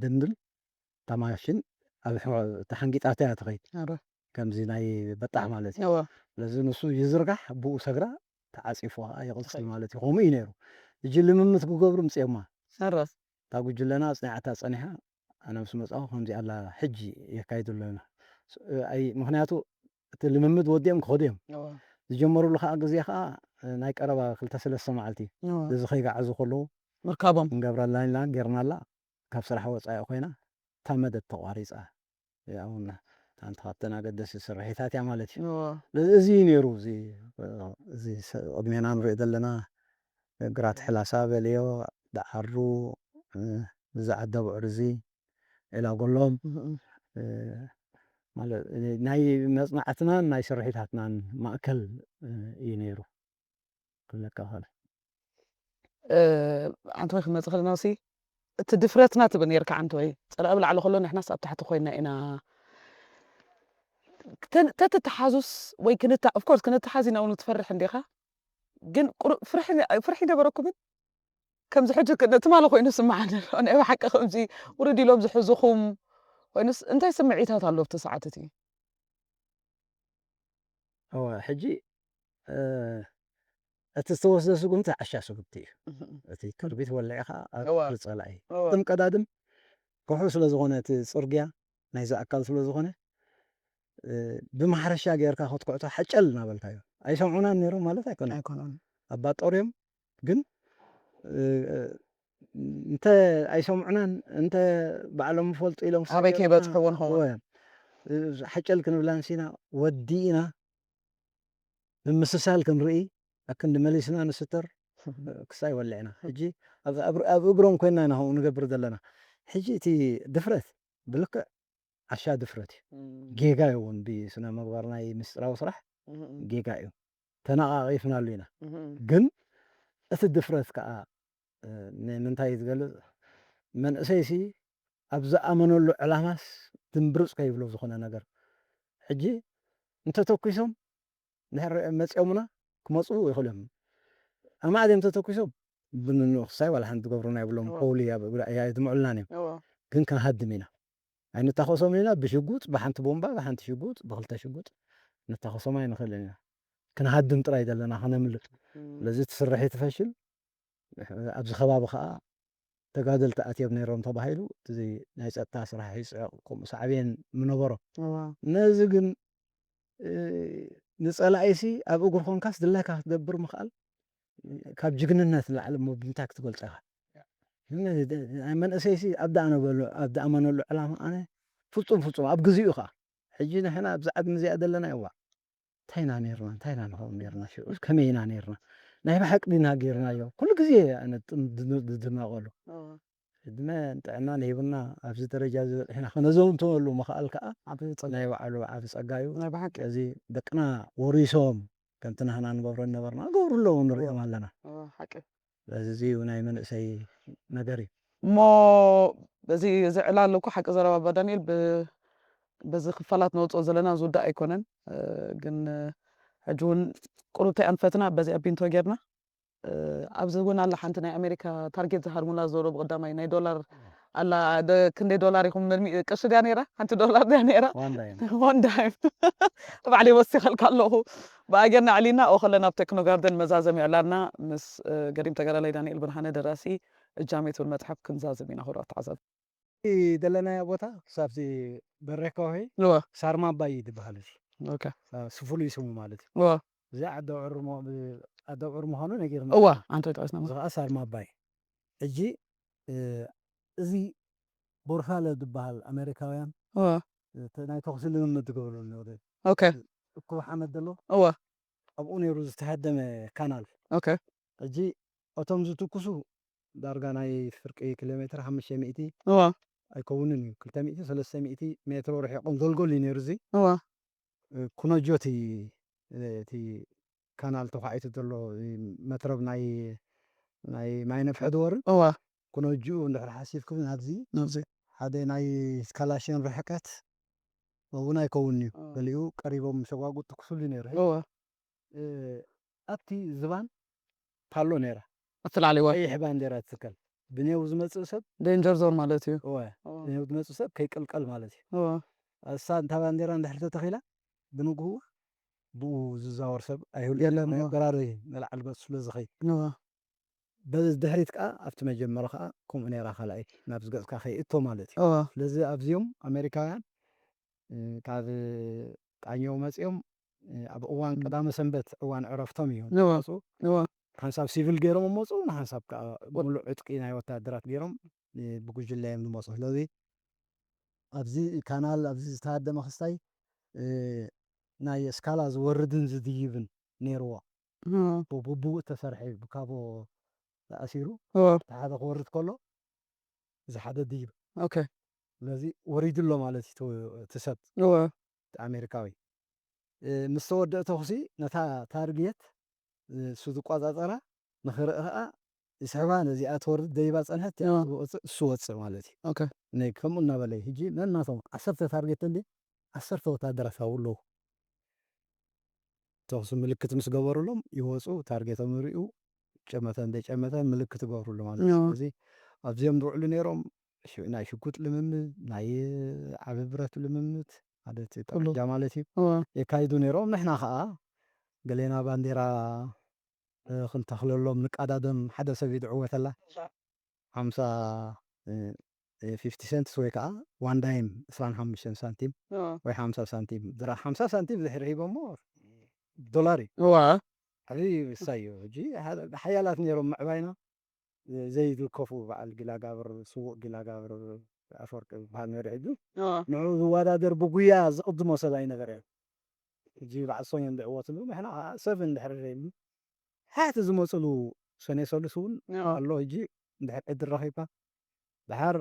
ድንድል፣ እታ ማሽን ኣብ ሕ-፣ ተሓንጊጣታ እያ ትኸይድ። ኣረ። ከምዚ ናይ በጣሕ ማለት እዩ። እወ። ስለዚ ንሱ ይዝርጋሕ፣ ብኡ ሰግራ ተዓጺፉ ኸዓ ይቕጽል ትኸይድ። ማለት እዩ። ከምኡ እዩ ነይሩ። ሕጂ ልምምድ ክገብሩ ምጽኦማ። ኣረ። እታ ጉጅለና ኣጽኒዓታ ጸኒሓ፣ ኣነ ምስ መጻኹ ከምዚ ኣላ፣ ሕጂ የካይዱ ኣለና። ስ-፣ ኣይ፣ ምኽንያቱ እቲ ልምምድ ወዲኦም ክኸዱ እዮም። እወ። ዝጀመሩሉ ኸዓ ግዜ ኸዓ ናይ ቀረባ ክልተ ሰለስተ መዓልቲ። እወ። እዚ ከይገዓዙ ከለዉ ምርካቦም። ክንገብረላ ኢልና ጌርናላ። ካብ ስራሕ ወጻኢ ኮይና፣ እታ መደብ ተቋሪጻ። ያው፣ እና-፣ ሓንቲ ካብተን ኣገደስቲ ስርሒታት እያ ማለት እዩ። እዎ። እዚ እዩ ነይሩ፣ እዚ፣ እዚ ሰ-፣ ቅድሜና ንሪኦ ዘለና ግራት ሕላሳ በልዮ፣ ደዓሩ፣ እ፣ እዚ ዓደ ብዕር እዚ፣ ዒላ ጎሎም፣ እም፣ እም። እ፣ ማለት ናይ መጽናዕትናን ናይ ስርሒታትናን ማእከል፣ እ፣ እዩ ነይሩ። ክብለካ እኽእል። እ፣ ሓንቲ ወይ ክመጽእ ከለና ሲ፣ እቲ ድፍረትና ትብል ነርካ ሓንቲ ወይ፣ ጸላኢ ኣብ ላዕሊ ከሎ ንሕናስ ኣብ ታሕቲ ኮይና ኢና። ተ-፣ ተትተሓዙስ ወይ ክንታ-፣ of course፣ ክንተሓዝ ኢና እውን ትፈርሕ እንዲኻ። ግን ቁሩብ ፍርሒ፣ ፍርሒ ነበረኩምን? ከምዚ ሕጂ ክ-፣ ትማሊ ኮይኑ ስምዓኒ ኣሎ። ናይ ብሓቂ ከምዚ ውርድ ኢሎም ዝሕዙኹም ኮይኑስ እንታይ ስምዒታት ኣሎ ኣብቲ ሰዓት እቲ? እወ፣ ሕጂ፣ እ፣ እቲ ዝተወስደ ስጉምቲ ዓሻ ስጉምቲ እዩ። እህ። እቲ ክርቢት ወሊዕኻ ኣብ እወ። ክሪ ጸላኢ። እወ። ቅድም ቀዳድም ከውሒ ስለ ዝኾነ እቲ ጽርግያ ናይዚ ኣካል ስለ ዝኾነ፣ እ፣ ብማሕረሻ ጌርካ ክትኩዕቶ ሓጨል እናበልካዮ። ኣይሰምዑናን ነይሮም ማለት ኣይኮነን። ኣይኮነን። ኣባ ጦርዮም ግን፣ እ፣ እንተ ኣይሰምዑናን፣ እንተ ባዕሎም ይፈልጡ ኢሎም ኣበይ ክሳብ ከይበጽሕዎ ንኸውን? እወ። ሓጨል ክንብላ ንሲና ወዲእና ምምስሳል ክንርኢ ኣክንዲ መሊስና ንስተር ክሳይ ወልዕና። ሕጂ ኣብ እግሮም ኮይና ኢና ከምኡ ንገብር ዘለና። ሕጂ እቲ ድፍረት ብልክዕ ዓሻ ድፍረት እዩ። ጌጋ እዩ እውን ብስነ ምግባር ናይ ምስጢራዊ ስራሕ ጌጋ እዩ። ተነቓቒፍናሉ ኢና። ግን እቲ ድፍረት ከዓ ንምንታይ እዩ ዝገልፅ? መንእሰይሲ ኣብ ዝኣመነሉ ዕላማስ ድምብርፅ ከይብሎ ዝኾነ ነገር። ሕጂ እንተተኩሶም ድሕሪ መፂኦምና ክመፁ ይኽእሉ እዮም። ኣማዕድዮም ተተኩሶም ብንንኡ ክሳይ ዋላ ሓንቲ ትገብሩና የብሎም። ከውሊ የድምዑልናን እዮም። ግን ክንሃድም ኢና። ኣይንታኸሶም ኢና። ብሽጉጥ ብሓንቲ ቦምባ ብሓንቲ ሽጉጥ ብክልተ ሽጉጥ ንታኸሶም ኣይንኽእልን ኢና። ክንሃድም ጥራይ ዘለና ከነምልጥ። ስለዚ እቲ ስርሒ ትፈሽል ኣብዚ ከባቢ ከዓ ተጋደልቲ ኣትዮም ነይሮም ተባሂሉ እዚ ናይ ፀጥታ ስራሕ ይፅዕቕ፣ ከምኡ ሳዕቤን ምነበሮ። ነዚ ግን ንፀላኢሲ ኣብ እግሩ ኮንካስ ድላይካ ክትገብር ምኽኣል ካብ ጅግንነት ንላዕሊ እሞ ብምንታይ ክትገልፆ ኢኻ? ናይ መንእሰይሲ ኣብ ዝኣመነሉ ዕላማ ኣነ ፍፁም ፍፁም ኣብ ግዚኡ ከዓ ሕጂ ንሕና ኣብዚ ዓድሚ እዚኣ ዘለና እዋ እንታይ ኢና ነርና? እንታይ ኢና ንኸውን ነርና? ሽዑስ ከመይ ኢና ነርና? ናይ ብሓቂ ድና ጌርናዮ? ኩሉ ግዜ ኣነ ዝድነቐሉ። ዕድመን ጥዕናን ሂብና ኣብዚ ደረጃ ዝበፅሕና ክነዘውተወሉ ምኽኣል ከዓ ናይ ባዕሉ ዓብ ፀጋ እዩ። እዚ ደቅና ወሪሶም ከምቲ ናህና ንገብሮ ነበርና ገብሩ ኣለዉ ንሪኦም ኣለና። ስለዚ እዚ እዩ ናይ መንእሰይ ነገር እዩ። እሞ በዚ እዚ ዕላል እኮ ሓቂ ዘረባ ኣባ ዳንኤል በዚ ክፋላት ነውፅኦ ዘለና ዝውዳእ ኣይኮነን። ግን ሕጂ እውን ቁሩብተይ ኣንፈትና በዚኣ ቢንቶ ጌርና ኣብዚ እውን ኣላ ሓንቲ ናይ ኣሜሪካ ታርጌት ዝሃርሙላ ዘሎ ብቀዳማይ ናይ ዶላር ኣላ። ክንደይ ዶላር ኢኹም ቅርሺ ድያ ነይራ? ሓንቲ ዶላር ድያ ነይራ? ዋንዳይም ባዕለይ ወሲኸልካ ኣለኹ። ብኣገና ኣዕሊና ኦኸለ ናብ ቴክኖ ጋርደን መዛዘሚ ዕላልና ምስ ገዲም ተጋዳላይ ዳንኤል ብርሃነ ደራሲ እጃሜ ትብል መፅሓፍ ክንዛዝም ኢና። ክቡራት ተዓዘብቲ ዘለናዮ ቦታ ክሳብቲ በሬ ከውሒ እወ ሳርማ ኣባይ እዩ ዝበሃል። እዚ ኦኬ ሳ- ስፍሉይ ስሙ ማለት እዩ። እወ እዚ ዓዲ ዑር ሞ- ብ- ዓዲ ዑር ምዃኑ ነጊርና። እወ ኣንተ ጠቀስና እዚ ከዓ ሳርማ ኣባይ። ሕጂ እ፣ እዚ ቦርፋለ ዝበሃል ኣሜሪካውያን እወ እ፣ ተ- ናይ ተኽሲ ልምምድ ዝገብረሉ ነይሩ። ኦኬ እኩብ ሓመድ ዘሎ እወ ኣብኡ ነይሩ ዝተሃደመ ካናል። ኦኬ ሕጂ እቶም ዝትኩሱ ዳርጋ ናይ ፍርቂ ኪሎ ሜትር ሓሙሽተ ሚእቲ እወ ኣይከውንን እዩ፣ ክልተ ሚእቲ ሰለስተ ሚእቲ ሜትሮ ርሒቖም ጎልጎል እዩ ነይሩ። እዚ እወ እ፣ ኩኖጆ እቲ እቲ ካናል ተዃዒቱ ዘሎ እዚ መትረብ ናይ ናይ ማይ ነፍሒ ድወርን እወ ኩኖጅኡ እንድሕር ሓሲብኩም ናብዚ ናብዚ ሓደ ናይ ካላሽን ርሕቀት እውን ኣይከውን እዩ። እወ። ገሊኡ ቀሪቦም ሸጓጉጥ ትኩስሉ ነይሩ። እወ እ፣ ኣብቲ ዝባን ፓሎ ነይራ ኣብቲ ላዕሊ እወ ቀይሕ ባንዴራ ትትከል ብኔው ዝመፅእ ሰብ ዴንጀር ዞን ማለት እዩ። እወ እወ ብኔው ዝመፅእ ሰብ ከይቅልቀል ማለት እዩ። እወ እሳ እንታ ባንዴራ እንድሕር ተተኺላ ብንግሁ ብኡ ዝዛወር ሰብ ኣይህሉ የለን፣ እወ። በራሪ ንላዕሊ ገፅ ስለ ዝኸይድ እወ በዚ ድሕሪት ከዓ ኣብቲ መጀመሪ ከዓ ከምኡ ነይራ ካልኣይ ናብ ዝገፅካ ከይእቶ ማለት እዩ። እወ ስለዚ ኣብዚኦም ኣሜሪካውያን እ፣ ካብ ቃኘው መፂኦም እ፣ ኣብ እዋን ም። ቀዳመ ሰንበት እዋን ዕረፍቶም እዩ እወ መፁ። እወ ሓንሳብ ሲቪል ገይሮም መፁ፣ ንሓንሳብ ከዓ ሙሉእ ዕጥቂ ናይ ወታደራት ገይሮም እ፣ ብጉጅለ እዮም ዝመፁ። ስለዚ ኣብዚ ካናል ኣብዚ ዝተሃደመ ክስታይ እ፣ ናይ እስካላ ዝወርድን ዝድይብን ነይርዎ። እወ ብቡኡ እተሰርሐ እዩ፣ ብካቦ ተኣሲሩ እወ እቲ ሓደ ክወርድ ከሎ እዚ ሓደ ድይብ ኦኬ ስለዚ ወሪዱ ኣሎ ማለት እዩ እቲ ሰብ እወ እቲ ኣሜሪካዊ እ፣ ምስ ተወደአ ተኹሲ ነታ ታርጌት እ፣ እሱ ዝቆፃፀራ ንኽርኢ ከዓ ይስሕባ። ነዚኣ ትወርድ ደይባ ፀንሐት እወ እሱ ወፅእ ማለት እዩ። ኦኬ ነይ ከምኡ እናበለ ሕጂ ነናቶም ዓሰርተ ታርጌት እንዲ ዓሰርተ ወታደራት ኣብኡ ኣለዉ። ተኹሲ ምልክት ምስ ገበሩሎም ይወፁ፣ ታርጌቶም ይሪኡ፣ ጨመተ እንደ ጨመተ ምልክት ይገብሩሉ ማለት እዩ። እወ ስለዚ ኣብዚኦም ዝውዕሉ ነይሮም ሽ- ናይ ሽጉጥ ልምምድ፣ ናይ ዓቢ ብረት ልምምድ ማለት እዩ፣ ኩሉ። ጠመንጃ ማለት እዩ እወ የካይዱ ነይሮም። ንሕና ከዓ ገሌና ባንዴራ እ፣ ክንተኽለሎም ንቃዳደም ሓደ ሰብ ይድዕወተላ ሓምሳ እ፣ እ፣ ፊፍቲ ሰንትስ ወይ ከዓ ዋን ዳይም ዕስራን ሓሙሽተን ሳንቲም እወ ወይ ሓምሳ ሳንቲም ድራ ሓምሳ ሳንቲም ድሕሪ ሂቦሞ ዶላር እዩ። እወ ዓብዪ እሳይ እዩ። ሕጂ ሓ- ሓያላት ነይሮም ምዕባይና እ፣ ዘይልከፉ በዓል ጊላጋብር ስዉእ ጊላጋብር ኣፈወርቂ ዝበሃል ነይሩ። ሕጂ ንዑ ዝወዳደር ብጉያ ዝቕድሞ ሰብ ኣይነበረን። ሕጂ በዓል ሶኒ እንድዕወትሉ ንሕና ከዓ ሰብ እንድሕር ዘይብሉ ሓቲ ዝመፅሉ ሰኔ ሰሉስ እውን ኣሎ። ሕጂ እንድሕር ዕድል ረኺብካ ድሓር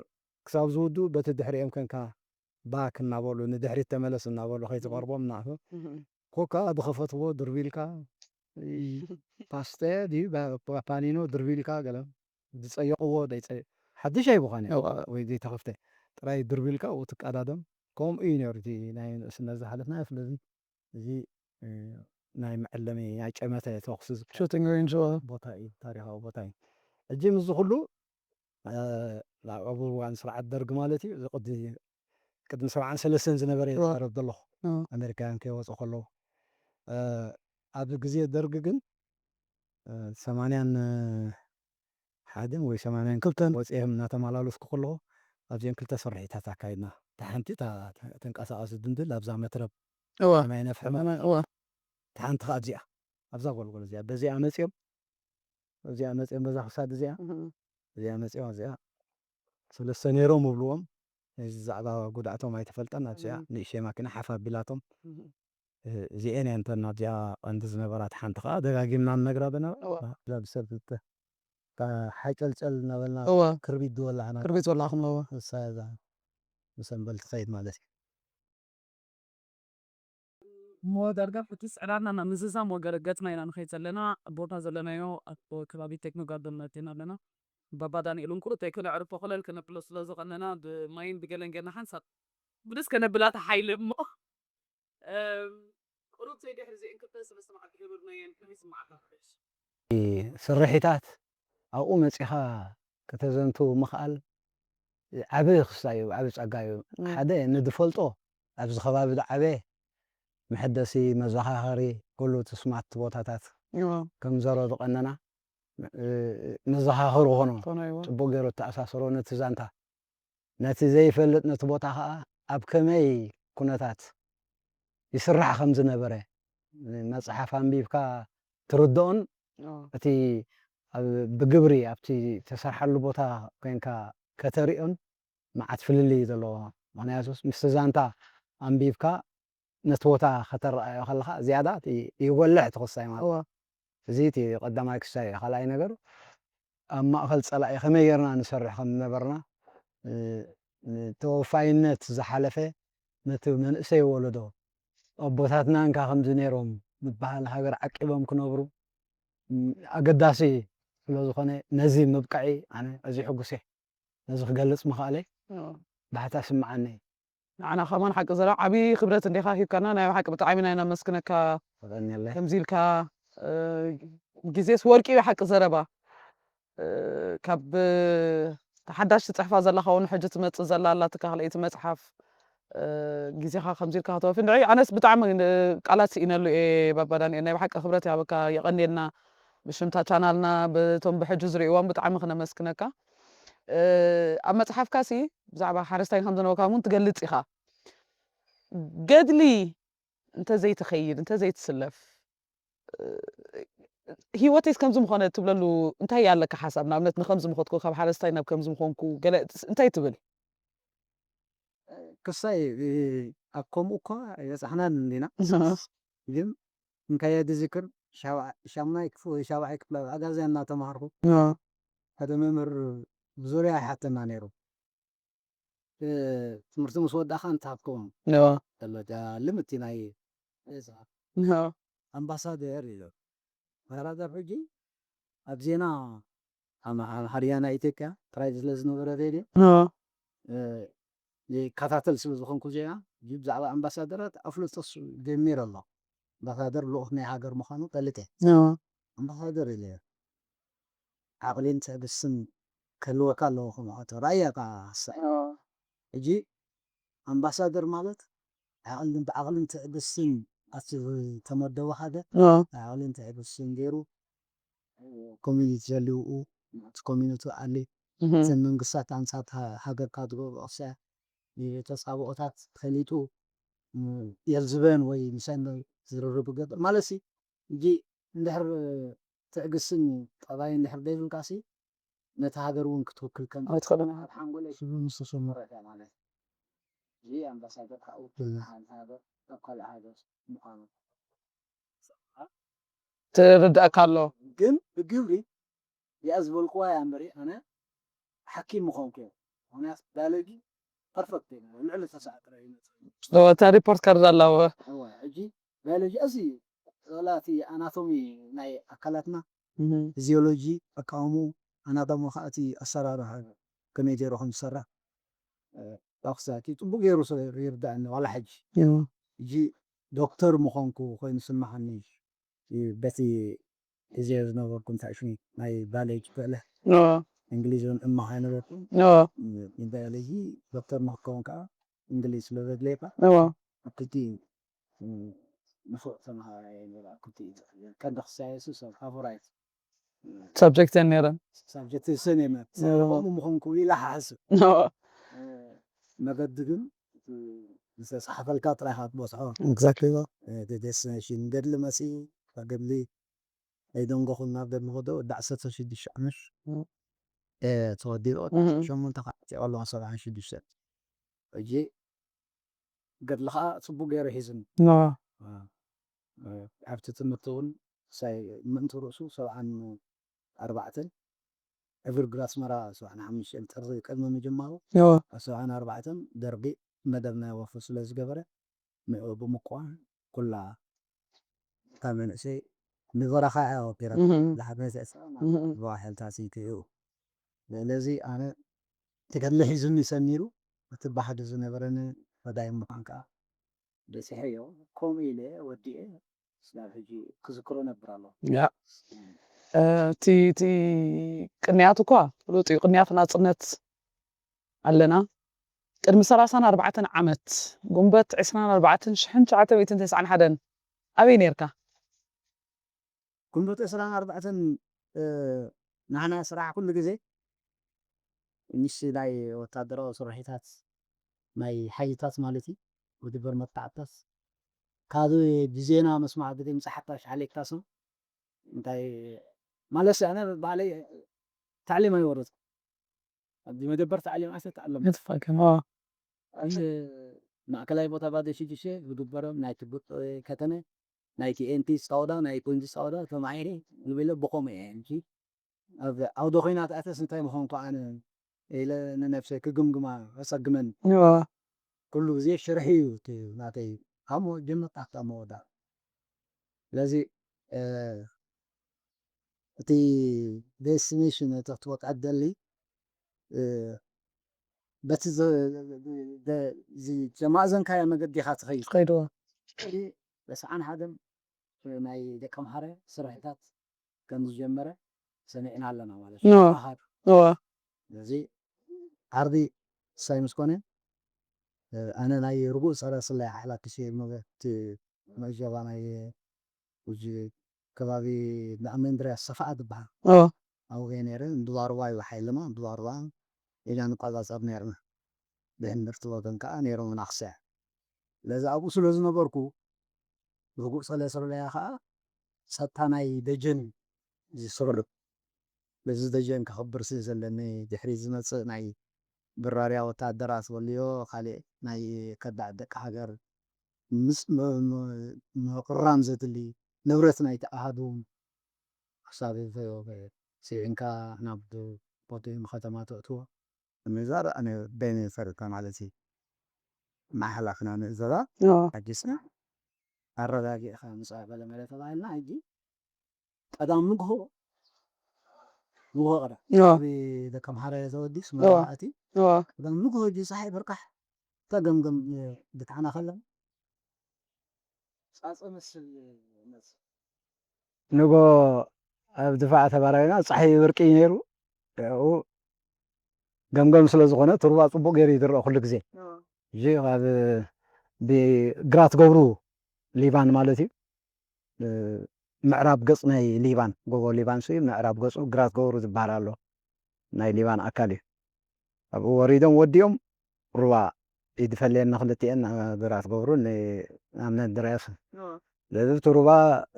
ክሳብ ዝውድኡ በቲ ድሕሪኦም ከንካ ባክ እናበሉ ንድሕሪት ተመለስ እናበሉ ከይትቐርቦም እናኣፈ ኮካ ብኸፈትዎ ድርቢልካ ፓስተ ድዩ ፓኒኖ ድርቢልካ ገለ ዝፀየቕዎ ዘይፀየ ሓድሽ ኣይብዃን ወይ ዘይተኸፍተ ጥራይ ድርቢልካ ው ትቀዳደም። ከምኡ እዩ ነሩ እቲ ናይ ንእስነት ዝሓለፍና። ስለዚ እዚ ናይ መዐለሚ ናይ ጨመተ ተኩሲ ሹቲንግ ሬንጅ ቦታ እዩ፣ ታሪካዊ ቦታ እዩ። ሕጂ ምስዚ ኩሉ ኣብ እዋን ስርዓት ደርግ ማለት እዩ፣ እዚ ቅዲ ቅድሚ ሰብዓን ሰለስተን ዝነበረ እየ ዝዛረብ ዘለኹ። ኣሜሪካውያን ከይወፁ ከለዉ ኣብዚ ግዜ ደርግ ግን ሰማንያን ሓደን ወይ ሰማንያን ክልተን ወፂኦም እናተመላለስኩ ከለኹ ኣብዚአን ክልተ ስርሒታት ኣካይድና። እታ ሓንቲ እታ ተንቀሳቃሲ ድንድል ኣብዛ መትረብ ማይ ነፍሐ እታ ሓንቲ ከዓ ኣብዚኣ ኣብዛ ጎልጎል እዚኣ በዚኣ መፂኦም እዚኣ መፂኦም በዛ ክሳድ እዚኣ እዚኣ መፂኦም እዚኣ ሰለስተ ነይሮም እብልዎም። እዚ ዛዕባ ጉድኣቶም ኣይተፈልጠን። ኣብዚኣ ንእሽተይ ማኪና ሓፍ ኣቢላቶም እዚኤን እየን እተን ኣብዚኣ ቀንዲ ዝነበራ። እታ ሓንቲ ከዓ ደጋጊምና ንነግራ ዝነበርና እዛ ብሰብ ክልተ እታ ሓጨልጨል እናበልና እወ ክርቢት ዝበላዕና ክርቢት በላዕኹም። እወ እሳ እዛ ብሰንበል ትኸይድ ማለት እዩ። እሞ ዳርጋ ሕጂ ስዕራና ናብ ምዝዛም ወገ ገጽና ኢና ንኸይድ ዘለና። ቦታ ዘለናዮ ኣብ ከባቢ ቴክኖ ጋርደን መቲና ኣለና። ባባ ዳንኤል እውን ቁሩብ ተይኮነ ዕርፎ ኮለል ከነብሎ ስለ ዝቐነና ብማይን ብገለን ጌርና ሓንሳብ ብልስ ከነብላ ተሓይለ እሞ ቁሩብ ዘይድሕሪ እዚአን ክልተ ሰለስተ መዓልቲ ገበርናየን ከመይ ይስምዓካ? ስርሒታት ኣብኡ መጺኻ ከተዘንቱ ምኽኣል ዓቢ ክስታይ እዩ፣ ዓቢ ጸጋ እዩ። ሓደ ንድፈልጦ ኣብዚ ከባቢ ዝዓበየ መሐደሲ፣ መዘኻኸሪ፣ ኩሉ እቲ ስማርት ቦታታት ከም ዘሮ ዝቐነና መዘኻኸሪ ኾኖ ጽቡቕ ገይሩ ተኣሳሰሮ ነቲ ዛንታ። ነቲ ዘይፈልጥ ነቲ ቦታ ኸዓ ኣብ ከመይ ኩነታት ይስራሕ ከም ዝነበረ መፅሓፍ ኣንቢብካ ትርድኦን እቲ ብግብሪ ኣብቲ ተሰርሓሉ ቦታ ኮይንካ ከተሪኦን መዓት ፍልልይ እዩ ዘለዎ። ምክንያቱ ምስቲ ዛንታ ኣንቢብካ ነቲ ቦታ ከተረኣዮ ከለካ ዝያዳ ይጎልሕ እቲ ክስታይ ማለት እዩ። እዚ እቲ ቀዳማይ ክስታይ እዩ። ካልኣይ ነገር ኣብ ማእኸል ፀላኢ ከመይ ጌርና ንሰርሕ ከም ዝነበርና ተወፋይነት ዝሓለፈ ነቲ መንእሰይ ወለዶ ኣቦታትና እንካ ከምዚ ነይሮም ምበሃል ሃገር ዓቂቦም ክነብሩ ኣገዳሲ ስለዝኾነ ነዚ ምብቃዒ ኣነ ኣዝዩ ሕጉስ እየ። ነዚ ክገልፅ ምኽኣለይ ብሕታ ስምዓኒ። ንዓና ከማን ሓቂ ዘረባ ዓብዪ ክብረት እንዲኻ ሂብካና። ናይ ብሓቂ ብጣዕሚ ኢና ነመስግነካ። የቐንየለይ። ከምዚ ኢልካ ግዜስ ወርቂ እዩ ሓቂ ዘረባ። ካብ ሓዳሽ ትፅሕፋ ዘለኻ እውን ሕጂ ትመፅእ ዘላ ኣላትካ ካልኣይቲ መፅሓፍ ግዜኻ ከምዚ ኢልካ ከተወፊ ንዕይ ኣነስ ብጣዕሚ ቃላት ስኢነሉ እየ። ባባ ዳንኤል ናይ ብሓቂ ክብረት ይሃበካ። የቐንየልና ብሽምታ ቻናልና ብቶም ብሕጂ ዝርእይዎም ብጣዕሚ ክነመስግነካ። ኣብ መፅሓፍካ ሲ ብዛዕባ ሓረስታይ ከም ዝነበርካ እውን ትገልፅ ኢኻ። ገድሊ እንተዘይትኸይድ እንተዘይትስለፍ ህይወተይስ ከምዚ ምኾነ ትብለሉ እንታይ ኣለካ ሓሳብ? ንኣብነት ንከምዚ ምኸድኩ ካብ ሓረስታይ ናብ ከምዚ ምኾንኩ ገለ እንታይ ትብል? ክሳይ ኣብ ከምኡ እኳ የብጻሕናን እንዲና ግን እንካየ ድዝክር ሻምናይ ክፍሊ ወይ ሻብዓይ ክፍሊ ኣብ ኣጋዝያ እናተማሃርኩ ሓደ መምህር ብዙርያ ይሓተና ነይሩ። ትምህርቲ ምስ ወዳእካ እንታይ ክትከውን ደረጃ ልምቲ ናይ ኣምባሳደር ኢሉ። ምሕራዳብ ሕጂ ኣብ ዜና ኣምሓርያ ናይ ኢትዮጵያ ጥራይ ስለ ዝነበረ ሬድዮ ይከታተል ስለ ዝኾንኩ ዜና ብዛዕባ ኣምባሳደራት ኣፍልጦ ጀሚረ ኣሎ። ኣምባሳደር ልኡኽ ናይ ሃገር ምዃኑ ፈሊጠ። ኣምባሳደር ኢለ ዓቕሊን ትዕግስትን ክህልወካ ኣለዎ ከምኣቶ ራእያ ካ ሓሳይ ሕጂ ኣምባሳደር ማለት ዓቕልን ብዓቕልን ትዕግስትን ኣቲ ተመደቡ ሓደ ዓቕልን ትዕግስትን ገይሩ ኮሚኒቲ ዘልውኡ እቲ ኮሚኒቲ ኣሊ እተን መንግስታት ኣንሳት ሃገርካ ዝገብሩ ቅስያ ተፃብኦታት ፈሊጡ የልዝበን ወይ ምሳይ ዝርርብ ይገብር ማለት ሲ እንጂ እንድሕር ትዕግስትን ጠባይ እንድሕር ዘይብልካ ሲ ነቲ ሃገር እውን ክትውክል ከም ኣይትኽእልን ኢኻ። ኣብ ሓንጎለይ ስሉ ምስ ተሰምዑ ትረዳ ማለት እዩ። እዚ ኣምባሳደር ካብኡ ሓንቲ ሃገር ካብ ካልእ ሃገር ምዃኑ ትርዳእካ ኣሎ። ግን ብግብሪ እዚኣ ዝበልኩዋ እያ እምበሪ ኣነ ሓኪም ምኾንኩ እየ። ምክንያቱ ባዮሎጂ ፐርፈክት እየ ልዕሊ ተስዓ ጥራይ ይመፅእ። እታ ሪፖርት ካርድ ኣላ። እወ ሕጂ ባዮሎጂ እዚ ወላ እቲ ኣናቶሚ ናይ ኣካላትና እህ፣ ፊዚዮሎጂ ኣቃውሙ ኣናቶሚ ከዓ እቲ ኣሰራርሓ ከመይ ገይሩ ከም ዝሰራሕ ዳክሳቲ ፅቡቅ ገይሩ ይርዳእኒ ዋላ ሕጂ እዎ። ሕጂ ዶክተር ምኾንኩ ኮይኑ ስምዓኒ እዩ። በቲ ግዜ ዝነበርኩ እንታይ ሽሙ ናይ ባዮሎጂ ክእለ እዎ። እንግሊዝን እማሃ ነበርኩ እዎ። ባዮሎጂ ዶክተር ንክከውን ከዓ እንግሊዝ ስለ ዘድልየካ እዎ። ኣብቲ ንፉዕ ተምሃራይ ነራ ኩቲ ቀንዲ ክሳየሱ ሰብ ፋቮራይት ሳብጀክት እየን ነይረን። ሳብጀክት ሰን የመት እዎ። ከምኡ ምኾንኩ ኢላ ሓስብ እዎ። መገዲ ግን ዝተፅሓፈልካ ጥራይ ኢኻ ትበፅሖ ኤግዛክትሊ። ዴስቲኔሽን ገድሊ መፅኡ ካብ ገድሊ ኣይደንጎኹን ናብ ገድሊ ከዶ ወዲ ዓሰርተ ሽዱሽተ ዓመት እም። ተወዲኡ እህ፣ ሸሞንተ ከዓ ኣለዋ ሰብዓን ሽዱሽተን ሕጂ ገድሊ ከዓ ፅቡቅ ገይሩ ሒዝኒ እዎ። ኣብቲ ትምህርቲ እውን ሳይ ምእንቲ ርእሱ ሰብዓን ኣርባዕተን ዕብር ግራ ኣስመራ ሰብዓን ሓሙሽተን ጥሪ ቅድሚ ምጅማሩ እዎ። ኣብ ሰብዓን ኣርባዕተን ደርጊ መደብ ናይ ወፍሪ ስለ ዝገበረ ንኡ ብምቋም ኩላ እታ መንእሰይ ንበረኻ እያ ወፊራ እህ፣ ዝሓበተ እህ፣ ብዋሕልታት ይትኡ ስለዚ ኣነ እቲ ገድሊ ሒዙኒ ሰሚሩ እቲ ባህዲ ዝነበረኒ ፈዳይ ምዃን ከዓ በፂሐዮ ከምኡ ኢለ ወዲኤ ስጋብ ሕጂ ክዝክሮ ነብር ኣሎ ያ እ፣ እቲ እቲ ቅንያት እኳ ፍሉጥ እዩ። ቅንያት ናጽነት ኣለና። ቅድሚ ሰላሳን ኣርባዕተን ዓመት ጉንበት ዕስራን ኣርባዕተን ሽሕን ትሽዓተ ሚእትን ተስዓን ሓደን ኣበይ ነርካ? ጉንበት ዕስራን ኣርባዕተን ንሕና ስራሕ ኩሉ ግዜ ንሽ ናይ ወታደራዊ ስርሒታት ናይ ሓይልታት ማለት እዩ ውድበር መጥቃዕትታት ካብ ብዜና መስማዕ ብዘይ ምፅሓታ ሓሌክታስ እንታይ ማለት ኣነ ባዕለይ ታዕሊም ኣይወረድኩ ኣብዚ መደበር ታዕሊም ኣይሰተኣሎም ንትፋከም ማእከላይ ቦታ ባደ ሽዱሽተ ዝግበሮም ናይ ትቡጥ ከተነ ናይ ቲኤንቲ ስታውዳ ናይ ፖንጂ ስታውዳ ተማሂረ ዝብለ ብኸምኡ እየ እንጂ ኣብ ዓውደ ኮይናት ኣተስ እንታይ ምኾንኩ ኣነ ኢለ ንነብሰይ ክግምግማ ኣጸግመኒ ኩሉ ግዜ ሽርሒ እዩ እቲ ናተይ ካብ ጀመርታ ክሳብ መወዳ ስለዚ እቲ ዴስቲኔሽን እቲ ክትወጣ ደሊ በቲ ዘማእዘንካዮ መገዲ ኢኻ ትኸይድ ትኸይድዎ በሰዓን ሓደም ናይ ደቂ ኣምሓረ ስራሕታት ከም ዝጀመረ ሰሚዕና ኣለና ማለት እዩ ኣሃዱ ስለዚ ዓርቢ ሳይ ምስ ኮነ ኣነ ናይ ርጉእ ፀረ ስለያ ሓላፊ ሲ መገት መጀባ ናይ ውጅ ከባቢ ንኣመንድርያ ሰፋኣ ዝበሃል ኣብኡ እየ ነይረ እንድባርባ እዩ ሓይልና እንድባርባ ኢና ንቋፃፀር ነርና ብሕምብርቲ ወገን ከዓ ነይሮም ናክሰያ ስለዚ ኣብኡ ስለ ዝነበርኩ ርጉእ ሰለ ስለያ ከዓ ፀጥታ ናይ ደጀን ዝስርሑ በዚ ደጀን ከኽብር ስለ ዘለኒ ድሕሪ ዝመፅእ ናይ ብራርያ ወታደራት ወልዮ ካልእ ናይ ከዳዕ ደቂ ሃገር ምስ ምቕራም ዘድሊ ንብረት ናይቲ ኣሃዱ ክሳብ ስዒንካ ናብ ቦቴ ከተማ ተእትዎ ምዛር ኣነ በይነ ይፈርድካ ማለት እዩ ማሓላፍና ንእዘዛ ሓዲስና ኣረጋጊእካ ምፃእ በለ መለ ተባሂልና ሕጂ ቀዳም ንግሆ ንግሆ ቀዳ ደከም ሓረ ዘወዲስ መራእቲ ቀዳም ንግሆ ሕጂ ፀሓይ ብርቃሕ ተገምገም ብትሓና ከለን ፃፀ መስል ንጎ ኣብ ድፋዕ ተባራቢና ፀሓይ ብርቂ እዩ ነይሩ ያው ገምገም ስለ ዝኾነ ትሩባ ፅቡቅ ገይሩ ይድረእ ኩሉ ግዜ እዚ ካብ ብግራት ገብሩ ሊባን ማለት እዩ ምዕራብ ገፅ ናይ ሊባን ጎቦ ሊባን ሲ ምዕራብ ገፁ ግራት ገብሩ ዝበሃል ኣሎ ናይ ሊባን ኣካል እዩ ኣብኡ ወሪዶም ወዲኦም ሩባ ይድፈለየና ክልቲኤን ግራት ገብሩ ኣምነ ድረስ ስለዚ እቲ ሩባ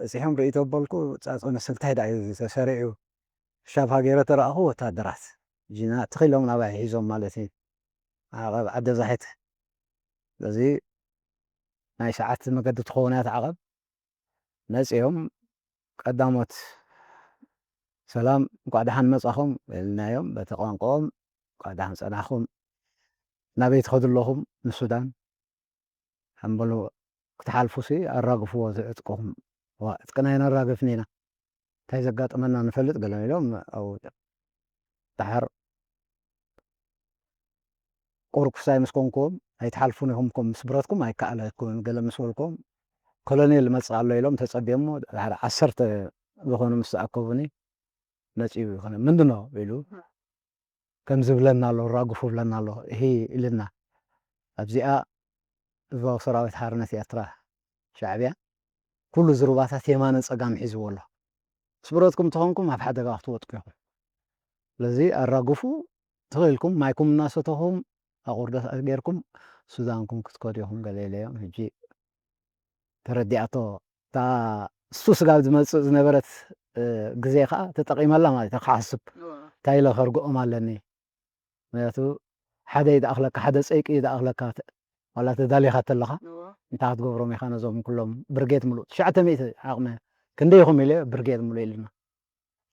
እፂሖም ርእይቶ በልኩ ፃፀ መሰልታይ ዳ እዩ ተሰሪዑ ሻብ ሃገረ ተረኣኹ ወታደራት ጂና ትኺሎም ናባይ ሒዞም ማለት እዩ። ዓቐብ ዓደ ዛሒት። ስለዚ ናይ ሰዓት መገዲ ትኸውን እያ እቲ ዓቐብ። መጺኦም ቀዳሞት ሰላም እንኳዕ ደሓን መጻኹም ኢልናዮም በቲ ቋንቋኦም። እንኳዕ ደሓን ጸናኹም። ናበይ ትኸዱ ኣለኹም? ንሱዳን። ሓምበሉ ክትሓልፉሲ ኣራግፍዎ ዝዕጥቅኹም። ዋ፣ ዕጥቅና ኣይነራግፍን ኢና። እንታይ ዘጋጠመና ንፈልጥ ገለ ኢሎም ኣብኡ ደሓር ቁርኩሳይ ምስ ኮንኩም ኣይትሓልፉን ኢኹም፣ ምስ ብረትኩም ኣይከኣለኩምን ገለ ምስ በልኩም፣ ኮሎኔል መጽእ ኣሎ ኢሎም ተጸብዮሞ፣ ድሓር ዓሰርተ ዝኾኑ ምስ ተኣከቡኒ፣ መጺኡ ይኾነ፣ "ምንድን ነው?" ኢሉ፣ "ከምዚ ብለና ኣሎ፣ ራግፉ ብለና ኣሎ፣ ይሄ ኢልና። ኣብዚኣ ህዝባዊ ሰራዊት ሓርነት ኤርትራ፣ ሻዕብያ፣ ኩሉ ዝርባታት የማነ ጸጋም ሒዝዎ ኣሎ። ስብረትኩም ተኾንኩም ኣብ ሓደጋ ክትወጥቁ ኢኹም። ስለዚ ኣራግፉ፣ ተኽኢልኩም ማይኩም እናሰተኹም፣ ኣቑርደት ጌርኩም ሱዳንኩም ክትከዱ ኢኹም" ገለ ኢለዮም። ሕጂ ተረዲኣቶ፣ እታ እሱ ስጋብ ዝመጽእ ዝነበረት፣ እ፣ ግዜ ኸኣ ተጠቒመላ ማለት እዩ። ክሓስብ፣ እወ። እንታይ ኢለ ከርግኦም ኣለኒ? ምኽንያቱ ሓደ ይድኣኽለካ፣ ሓደ ጸይቂ ይድኣኽለካ፣ ተ-፣ ዋላ ተዳሊኻ ተለኻ፣ እወ። እንታይ ክትገብሮም ኢኻ ነዞም ኩሎም ብርጌድ ምሉእ፣ ትሽዓተ ሚእቲ ዓቕሚ፣ ክንደይ ኢኹም ኢለ፣ ብርጌድ ምሉእ ኢልና።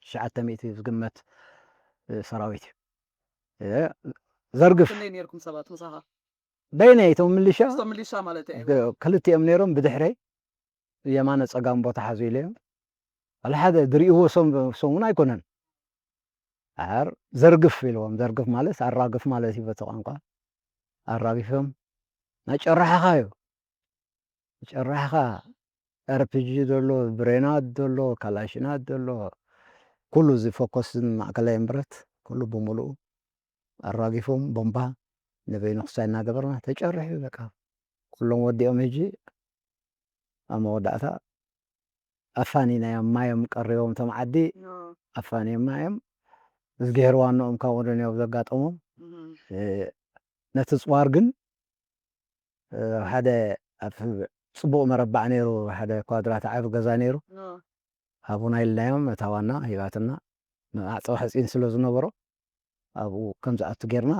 ትሽዓተ ሚእቲ ዝግመት፣ እ፣ ሰራዊት እዩ። እ፣ ዘርግፍ። ክንደይ ነይርኩም ሰባት ምሳኻ? በይነይ እቶም ምልሻ፣ ምስቶም ምልሻ ማለት እዩ። ግ-፣ ክልቲኦም ነይሮም ብድሕረይ፣ የማነ ጸጋም ቦታ ሓዙ ኢለዮም። ዋላ ሓደ ዝርእይዎ ሰም-፣ ሰም እውን ኣይኮነን። ኣር ዘርግፍ ኢልዎም፣ ዘርግፍ ማለት ኣራግፍ ማለት እዩ በቲ ቋንቋ። ኣራጊፎም፣ "ናይ ጨራሕኻ እዩ። ጨራሕኻ፣ ኣር ፒ ጂ ዘሎ፣ ብሬናት ዘሎ፣ ካላሽናት ዘሎ፣ ኩሉ እዚ ፎኮስን ማእከላይን ብረት፣ ኩሉ ብምሉኡ ኣራጊፎም፣ ቦምባ ንበይኑ ክሳይ እናገበርና፣ ተጨርሑ በቃ። ኩሎም ወዲኦም፣ ሕጂ ኣብ መወዳእታ ኣፋኒናዮም፣ ማዮም ቀሪቦም፣ እቶም ዓዲ ኖ። ኣፋንዮምና እዮም። እዝግሄር ዋንኦም ካብ ወደንኦም ዘጋጠሞም፣ እህ። እ፣ ነቲ ጽዋር ግን፣ እ፣ ሓደ ኣብ ጽቡቕ መረባዕ ነይሩ፣ ሓደ ኳድራት ዓቢ ገዛ ነይሩ። ኖ። ሃቡና ኢልናዮም፣ እታ ዋና ሂባትና፣ ማዕጾ ሓጺን ስለ ዝነበሮ፣ ኣብኡ ከም ዝኣቱ ጌርና፣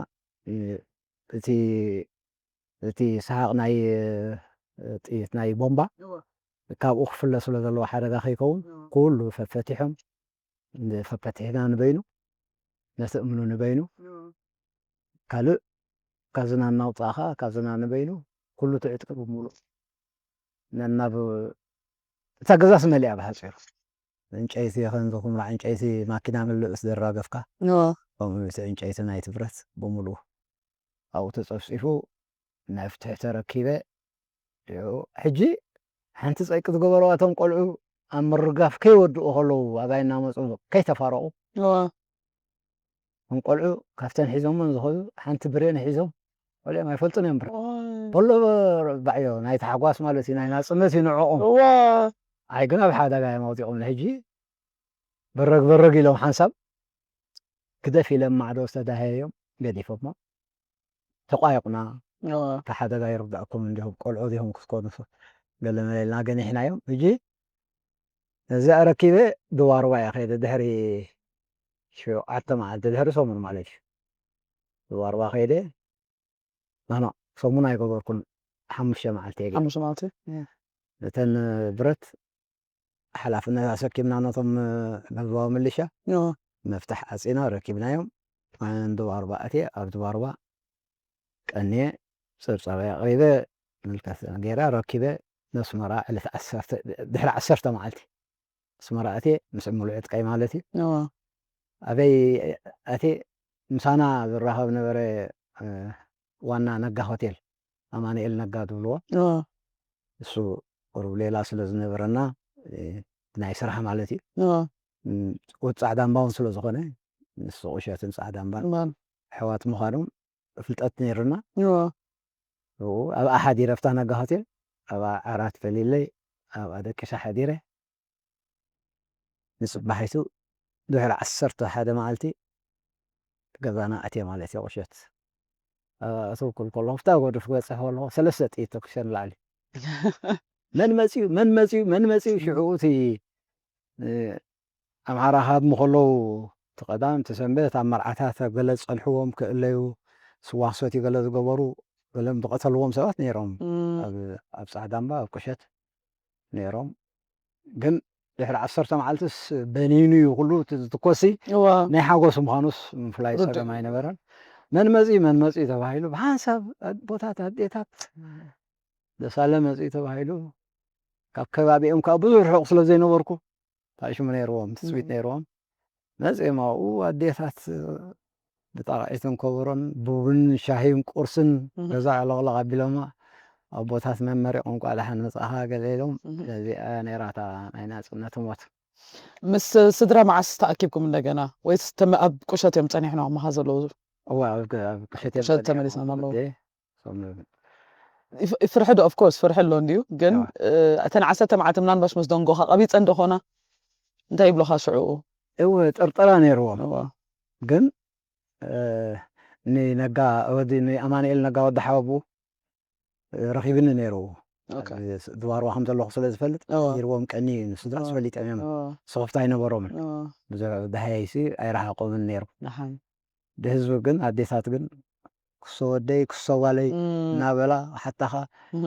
እ፣ እቲ፣ እቲ ሰሓቕ ናይ፣ እ፣ ጥይት ናይ ቦምባ እወ። ካብኡ ክፍለ ስለ ዘለዎ ሓደጋ ከይከውን፣ እወ። ኩሉ ፈፈቲሖም፣ ፈፈቲሕና ንበይኑ፣ ነቲ እምኑ ንበይኑ፣ እወ። ካልእ ካዝና እናውጻእኻ፣ ካዝና ንበይኑ፣ ኩሉ ትዕጥቂ ብምሉእ ነናብ እታ ገዛስ መሊኣ ብሓጺሩ። ዕንጨይቲ፣ ከምዚ ኩምራ ዕንጨይቲ ማኪና ምልእ ምስ ዘራገፍካ፣ እወ። ከምኡ እቲ ዕንጨይቲ ናይቲ ብረት ብምሉኡ ኣብኡ ተጸፍጺፉ፣ መፍትሒ ተረኪበ። ይኸው ሕጂ ሓንቲ ጸይቂ ዝገበርዋ፣ እቶም ቆልዑ ኣብ ምርጋፍ ከይወድኡ ከለዉ፣ ኣባይ እናመጹ ከይተፋረቑ፣ እወ። እቶም ቆልዑ ካብተን ሒዞመን ዝኸዱ ሓንቲ ብሬን ሒዞም፣ ቆልዑ ኣይፈልጡን እዮም ብሬን። ኦይ። ከሎ ባዕዮ ናይ ታሕጓስ ማለት እዩ፣ ናይ ናጽነት እዩ ንዕኦም። እወ። ኣይ ግን ኣብ ሓደጋ እዮም ኣውዲቖም። ሕጂ በረግ በረግ ኢሎም ሓንሳብ ግደፍ ኢሎም ማዕዶ ዝተዳሃዮም ገዲፎሞ። ተቋየቑና። እወ። እቲ ሓደጋ ይርድኣኩም እንዲኹም ቆልዑ ዲኹም ክትኮኑ ገለ መለ ኢልና ገኒሕናዮም። ሕጂ ነዚ ኣረኪበ ድዋርባ እየ ከይደ፣ ድሕሪ ሸውዓተ መዓልቲ፣ ድሕሪ ሰሙን ማለት እዩ። ድዋርባ ከይደ፣ ኖ፣ ኖ፣ ሰሙን ኣይገበርኩን፣ ሓሙሽተ መዓልቲ እየ ገይረ። ሓሙሽተ መዓልቲ? እየ። እተን ብረት ሓላፍነት ኣሰኪምና ነቶም ህዝባዊ ምልሻ፣ እወ። መፍትሕ ዓጺና ረኪብናዮም። ኣነ ድዋርባ ኣትየ፣ ኣብ ድዋርባ ቀንየ፣ ጸብጻበይ ኣቕሪበ፣ ምልከት ገይረ ረኪበ፣ ነስመራ ዕለት ዓሰርተ፣ ድሕሪ ዓሰርተ መዓልቲ ኣስመራ ኣትየ፣ ምስ ሙሉእ ዕጥቀይ ማለት እዩ። እወ። ኣበይ ኣትየ? ምሳና ዝራኸብ ነበረ፣ እ፣ ዋና ነጋ ሆቴል፣ ኣማኑኤል ነጋ ዝብልዎ። እወ። እሱ ቁሩብ ሌላ ስለ ዝነበረና፣ እ፣ ናይ ስራሕ ማለት እዩ። እወ። ም፣ ወዲ ጻዕዳ እምባ እውን ስለ ዝኾነ፣ ንሱ ቁሸትን ጻዕዳ እምባን እምባን። ኣሕዋት ምዃኖም ፍልጠት ነይሩና። እወ። ኣብኡ፣ ኣብኣ ሓዲረ፣ ኣብታ ነጋ ሆቴል፣ ኣብኣ ዓራት ፈሊለይ፣ ኣብኣ ደቂሰ ሓዲረ። ንጽባሒቱ ድሕሪ ዓሰርተ ሓደ መዓልቲ ገዛና ኣትየ ማለት እዩ፣ ቁሸት። ኣብኣ ኣተውኩ ከለኹ፣ ኣብታ ጎድፍ ክበጽሕ ከለኹ፣ ሰለስተ ጥይት ተኩሰ ንላዕሊ። መን መጺኡ? መን መጺኡ? መን መጺኡ? ሽዑ እቲ፣ እ፣ ኣምሓራ ክሃድሙ ከለዉ፣ እቲ ቀዳም፣ እቲ ሰንበት ኣብ መርዓታት ኣብ ገለ ዝጸንሕዎም ክእለዩ፣ ስዋ ክሰትዩ ገለ ዝገበሩ፣ ገለ ዝቐተልዎም ሰባት ነይሮም። እም፣ ኣብ ኣብ ጻዕዳ እምባ፣ ኣብ ቁሸት ነይሮም። ግን ድሕሪ ዓሰርተ መዓልትስ በኒኑ እዩ ኩሉ እቲ ዝትኮሲ። እዋ ናይ ሓጎስ ምዃኑስ ምፍላይ ርዱእ ጸገም ኣይነበረን። መን መጺ፣ መን መጺ ተባሂሉ ብሓንሳብ ኣቦታት ኣዴታት ደሳለ መጺ ተባሂሉ፣ ካብ ከባቢኦም ከዓ ብዙሕ ርሑቕ ስለ ዘይነበርኩ፣ እንታይ ሽሙ ነይርዎም፣ ትጽቢት እም፣ ነይርዎም። መጺኦም ኣብኡ ኣዴታት ብጣቕዒትን ከበሮን ብቡንን ሻሂን ቁርስን እም፣ ገዛ ዕለቕለቕ ኣቢሎማ፣ ኣቦታት መመሪቖም እንቋዕ ደሓን መጻኻ ገለ ኢሎም። እም። ስለዚኣ ነይራ እታ ናይ ናጽነት ህሞት። ምስ ስድራ መዓስ ተኣኪብኩም እንደገና? ወይስ ተመ-፣ ኣብ ቁሸት እዮም ጸኒሕና መኻ ዘለዉ? እዋ ኣብ ገ-፣ ኣብ ቁሸት እዮም ቁሸት ጸኒሖም ተመሊስና ኣለዉ። ወደይ። እሶም ይፍ-፣ ይፍርሒ ዶ? Of course ፍርሒ ኣሎ እንድዩ። ግን እዋ እ፣ እተን ዓሰርተ መዓልቲ ምናልባሽ ምስ ደንጎኻ ቀቢጸን ዶ ኾና? እንታይ ይብሉኻ ሽዑኡ? እወ ጥርጠራ ነይርዎም። እዋ ግን እ፣ ንነጋ ወዲ ንኣማኑኤል ነጋ ወዲ ሓወቡ ረኺብኒ ነይሩ። ኦኬ ኣብ ድባርዋ ከም ዘለኹ ስለ ዝፈልጥ እዋ ነይርዎም ቀኒ ንስድራ እዋ ዝፈሊጦም እዮም። እዋ ስኽፍታ ኣይነበሮምን። እዋ ብዘ-፣ ብደሃየይሲ ኣይረሓቖምን ነይሩ። ደሓን ብህዝቢ ግን ኣዴታት ግን ክሶ ወደይ ክሶ ጓለይ እም፣ እናበላ ሓታኻ እም፣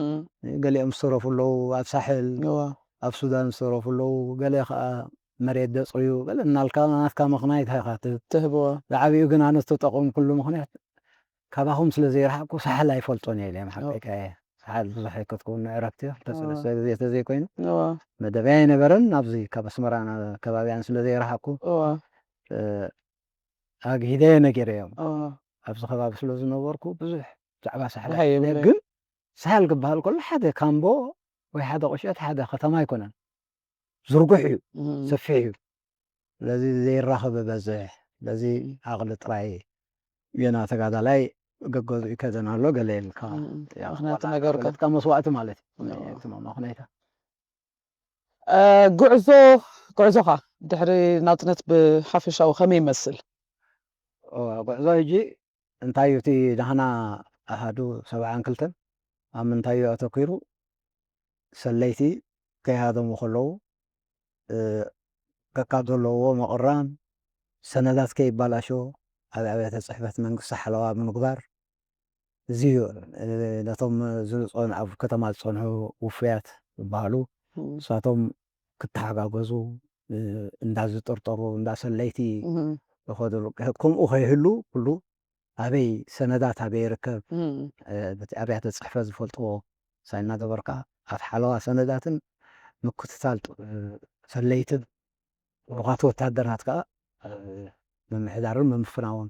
ገሊኦም ዝተረፉ ኣለዉ። ኣብ ሳሕል እዋ ኣብ ሱዳን ዝተረፉ ኣለዉ። ገለ ከኣ መሬት ደጽርዩ ገለ እናልካ ናትካ ምኽንያት ኢኻ ትህብ። ትህብዎ ዝዓቢኡ ግን ኣነ ዝተጠቐምኩሉ ምኽንያት ካባኹም ስለ ዘይረሓቕኩ ሳሕል ኣይፈልጦን እየ ኢለ። እዋ ሓቀይካ እየ። ሳሕል ብዙሕ ኣይከድኩን፣ ዕረፍቲ ክልተ እዋ ሰለስተ ግዜ ተዘይኮይኑ እዋ መደበይ ኣይነበረን። ኣብዚ ካብ ኣስመራ ና-፣ ከባቢያን ስለ ዘይረሓቕኩ እዋ እ፣ ኣግሂደየ ነጊረዮም። እዋ ኣብዚ ከባቢ ስለ ዝነበርኩ ብዙሕ ብዛዕባ ሳሕል እንታይ ኣይፈልጥን እየ። ይብለይ? ግን ሳሕል ክበሃል ከሎ ሓደ ካምቦ ወይ ሓደ ቁሸት ሓደ ከተማ ኣይኮነን። ዝርጉሕ እዩ፣ እም፣ ሰፊሕ እዩ። ስለዚ ዘይራኸብ ይበዝሕ። ስለዚ እም፣ ዓቕሊ ጥራይ ገና ተጋዳላይ ገገዝኡ ይከደን ኣሎ ገለ ኢልካ እም፣ ያው ምኽንያት ዋላ ነገርካ ገለጽካ መስዋእቲ ማለት እዩ። እዋ እቲ መ-፣ መኽነይታ እ፣ ጉዕዞ ጉዕዞኻ ድሕሪ ናጽነት ብሓፈሻዊ ከመይ ይመስል? እዋ፣ ጉዕዞ ሕጂ እንታይ እዩ እቲ ናህና ኣሃዱ ሰብዓን ክልተን ኣብ ምንታይ እዩ ኣተኲሩ? ሰለይቲ ከይሃደሙ ከለዉ፣ እ፣ ከካብ ዘለውዎ ምቕራን፣ ሰነዳት ከይባላሾ፣ ኣብ ኣብያተ ጽሕፈት መንግስቲ ሓለዋ ብምግባር፣ እዚ እዩ። እ፣ ነቶም ዝጸን-፣ ኣብ ከተማ ዝጸንሑ ውፉያት ዝበሃሉ፣ እም፣ ንሳቶም ክተሓጋገዙ፣ እ፣ እንዳ ዝጥርጠሩ፣ እንዳ ሰለይቲ እም፣ ዝኸድሉ፣ ከምኡ ከይህሉ ኩሉ ኣበይ ሰነዳት ኣበይ ይርከብ፣ እም፣ እ፣ በቲ ኣብያተ ጽሕፈት ዝፈልጥዎ ሳይ እናገበርካ፣ ኣብ ሓለዋ ሰነዳትን ምክትታል ጥ-፣ እ፣ ሰለይትን ጥሩኻት ወታደራት ከኣ፣ እ፣ ምምሕዳርን ምምፍናውን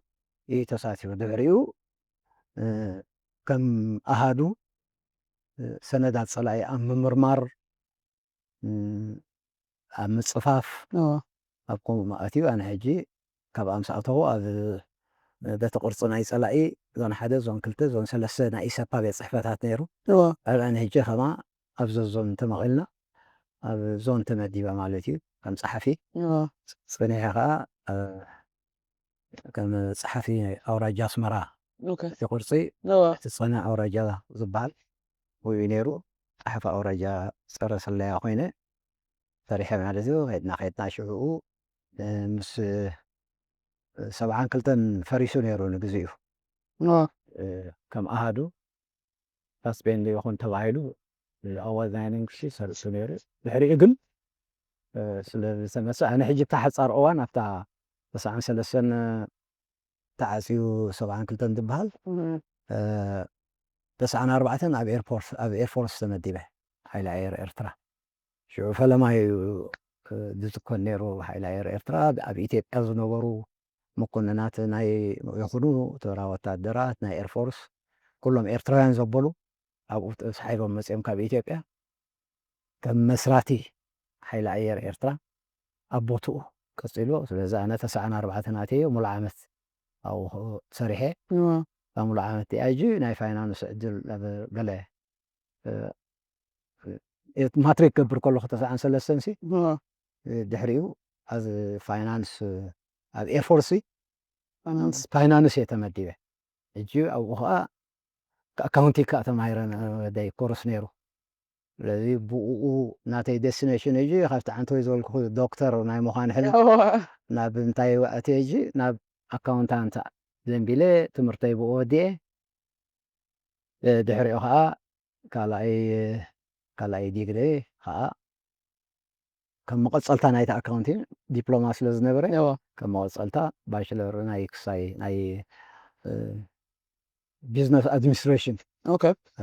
እዩ ተሳቲፉ። ድሕሪኡ፣ እ፣ ከም ኣሃዱ፣ እ፣ ሰነዳት ጸላኢ ኣብ ምምርማር፣ እ፣ ኣብ ምጽፋፍ፣ እዋ ኣብ ከምኡ ኣትዩ። ኣነ ሕጂ ካብ ኣምስ ኣተኹ ኣብ ቤተ ቅርጺ ናይ ጸላኢ ዞን ሓደ፣ ዞን ክልተ፣ ዞን ሰለስተ ናይ ኢሰፓ ቤት ጽሕፈታት ነይሩ። እዋ ኣብ ኣነ ሕጂ ከማ ኣብ ዘዞን ተመቒልና ኣብ ዞን ተመዲበ ማለት እዩ፣ ከም ጸሓፊ። እዋ ጽ-፣ ጽኒሐ ከኣ፣ እ፣ ከም ጸሓፊ ኣውራጃ ኣስመራ ኦኬ እቲ ቅርጺ እዋ እቲ ጸና ኣውራጃ ዝበሃል ወይ ነይሩ። ጸሓፊ ኣውራጃ ጸረ ስለያ ኮይነ ሰሪሐ ማለት እዩ። ከድና ከድና ሽዕኡ፣ እ፣ ምስ፣ እ፣ ሰብዓን ክልተን ፈሪሱ ነይሩ ንግዚኡ። እዋ እ፣ ከም ኣሃዱ ሳስፔንድ ይኹን ተባሂሉ፣ እ፣ ኣዋርድ ናይ መንግስቲ ሰሪሑ ነይሩ። ድሕሪኡ ግን፣ እ፣ ስለ ዝተመሰ ኣነ ሕጂ እታ ሓጻር እዋን ኣብታ ተስዓን ሰለስተን ተዓጽዩ ሰብዓን ክልተን ዝበሃል፣ እም፣ እ፣ ተስዓን ኣርባዕተን ኣብ ኤርፖርት፣ ኣብ ኤርፎርስ ተመዲበ። ሓይሊ ኣየር ኤርትራ። ሽዑ ፈለማ እዩ፣ እ፣ ዝትኮን ነይሩ ሓይሊ ኣየር ኤርትራ። ኣብ ኢትዮጵያ ዝነበሩ መኮንናት ናይ ይኹኑ ተራ ወታደራት ናይ ኤርፎርስ ኩሎም ኤርትራውያን ዘበሉ ኣብኡ ተሳሒቦም መጺኦም ካብ ኢትዮጵያ ከም መስራቲ ሓይሊ ኣየር ኤርትራ ኣብ ቦትኡ ቀጺሉ። ስለዚ ኣነ ተስዓን ኣርባዕተን ኣትየ ሙሉእ ዓመት ኣብኡ ሰሪሐ። እዋ እታ ሙሉእ ዓመት እቲኣ ሕጂ ናይ ፋይናንስ ዕድል ኣብ ገለ፣ እ፣ እ፣ ማትሪክ ክገብር ከለኹ ተስዓን ሰለስተን ሲ፣ እዋ እ፣ ድሕሪኡ ኣብ ፋይናንስ፣ ኣብ ኤርፎርስ ፋይናንስ ፋይናንስ እየ ተመዲበ። ሕጂ ኣብኡ ኸዓ ኣካውንቲንግ ከኣ ተማሂረ፣ ነ-፣ ወደይ ኮርስ ነይሩ። ስለዚ ብኡ ናተይ ዴስቲኔሽን ሕጂ ካብቲ ዓንተወይ ዝበልኩ ዶክተር ናይ ምዃን ሕልሚ ናብ እንታይ ኣትየ ሕጂ ናብ ኣካውንታንት ዘንቢለ ትምህርተይ ብኡ ወዲኤ ድሕሪኡ ከዓ ካልኣይ ካልኣይ ዲግሪ ከዓ ከም መቐፀልታ ናይቲ ኣካውንቲንግ ዲፕሎማ ስለ ዝነበረ ከም መቐፀልታ ባችለር ናይ ክሳይ ናይ ቢዝነስ ኣድሚኒስትሬሽን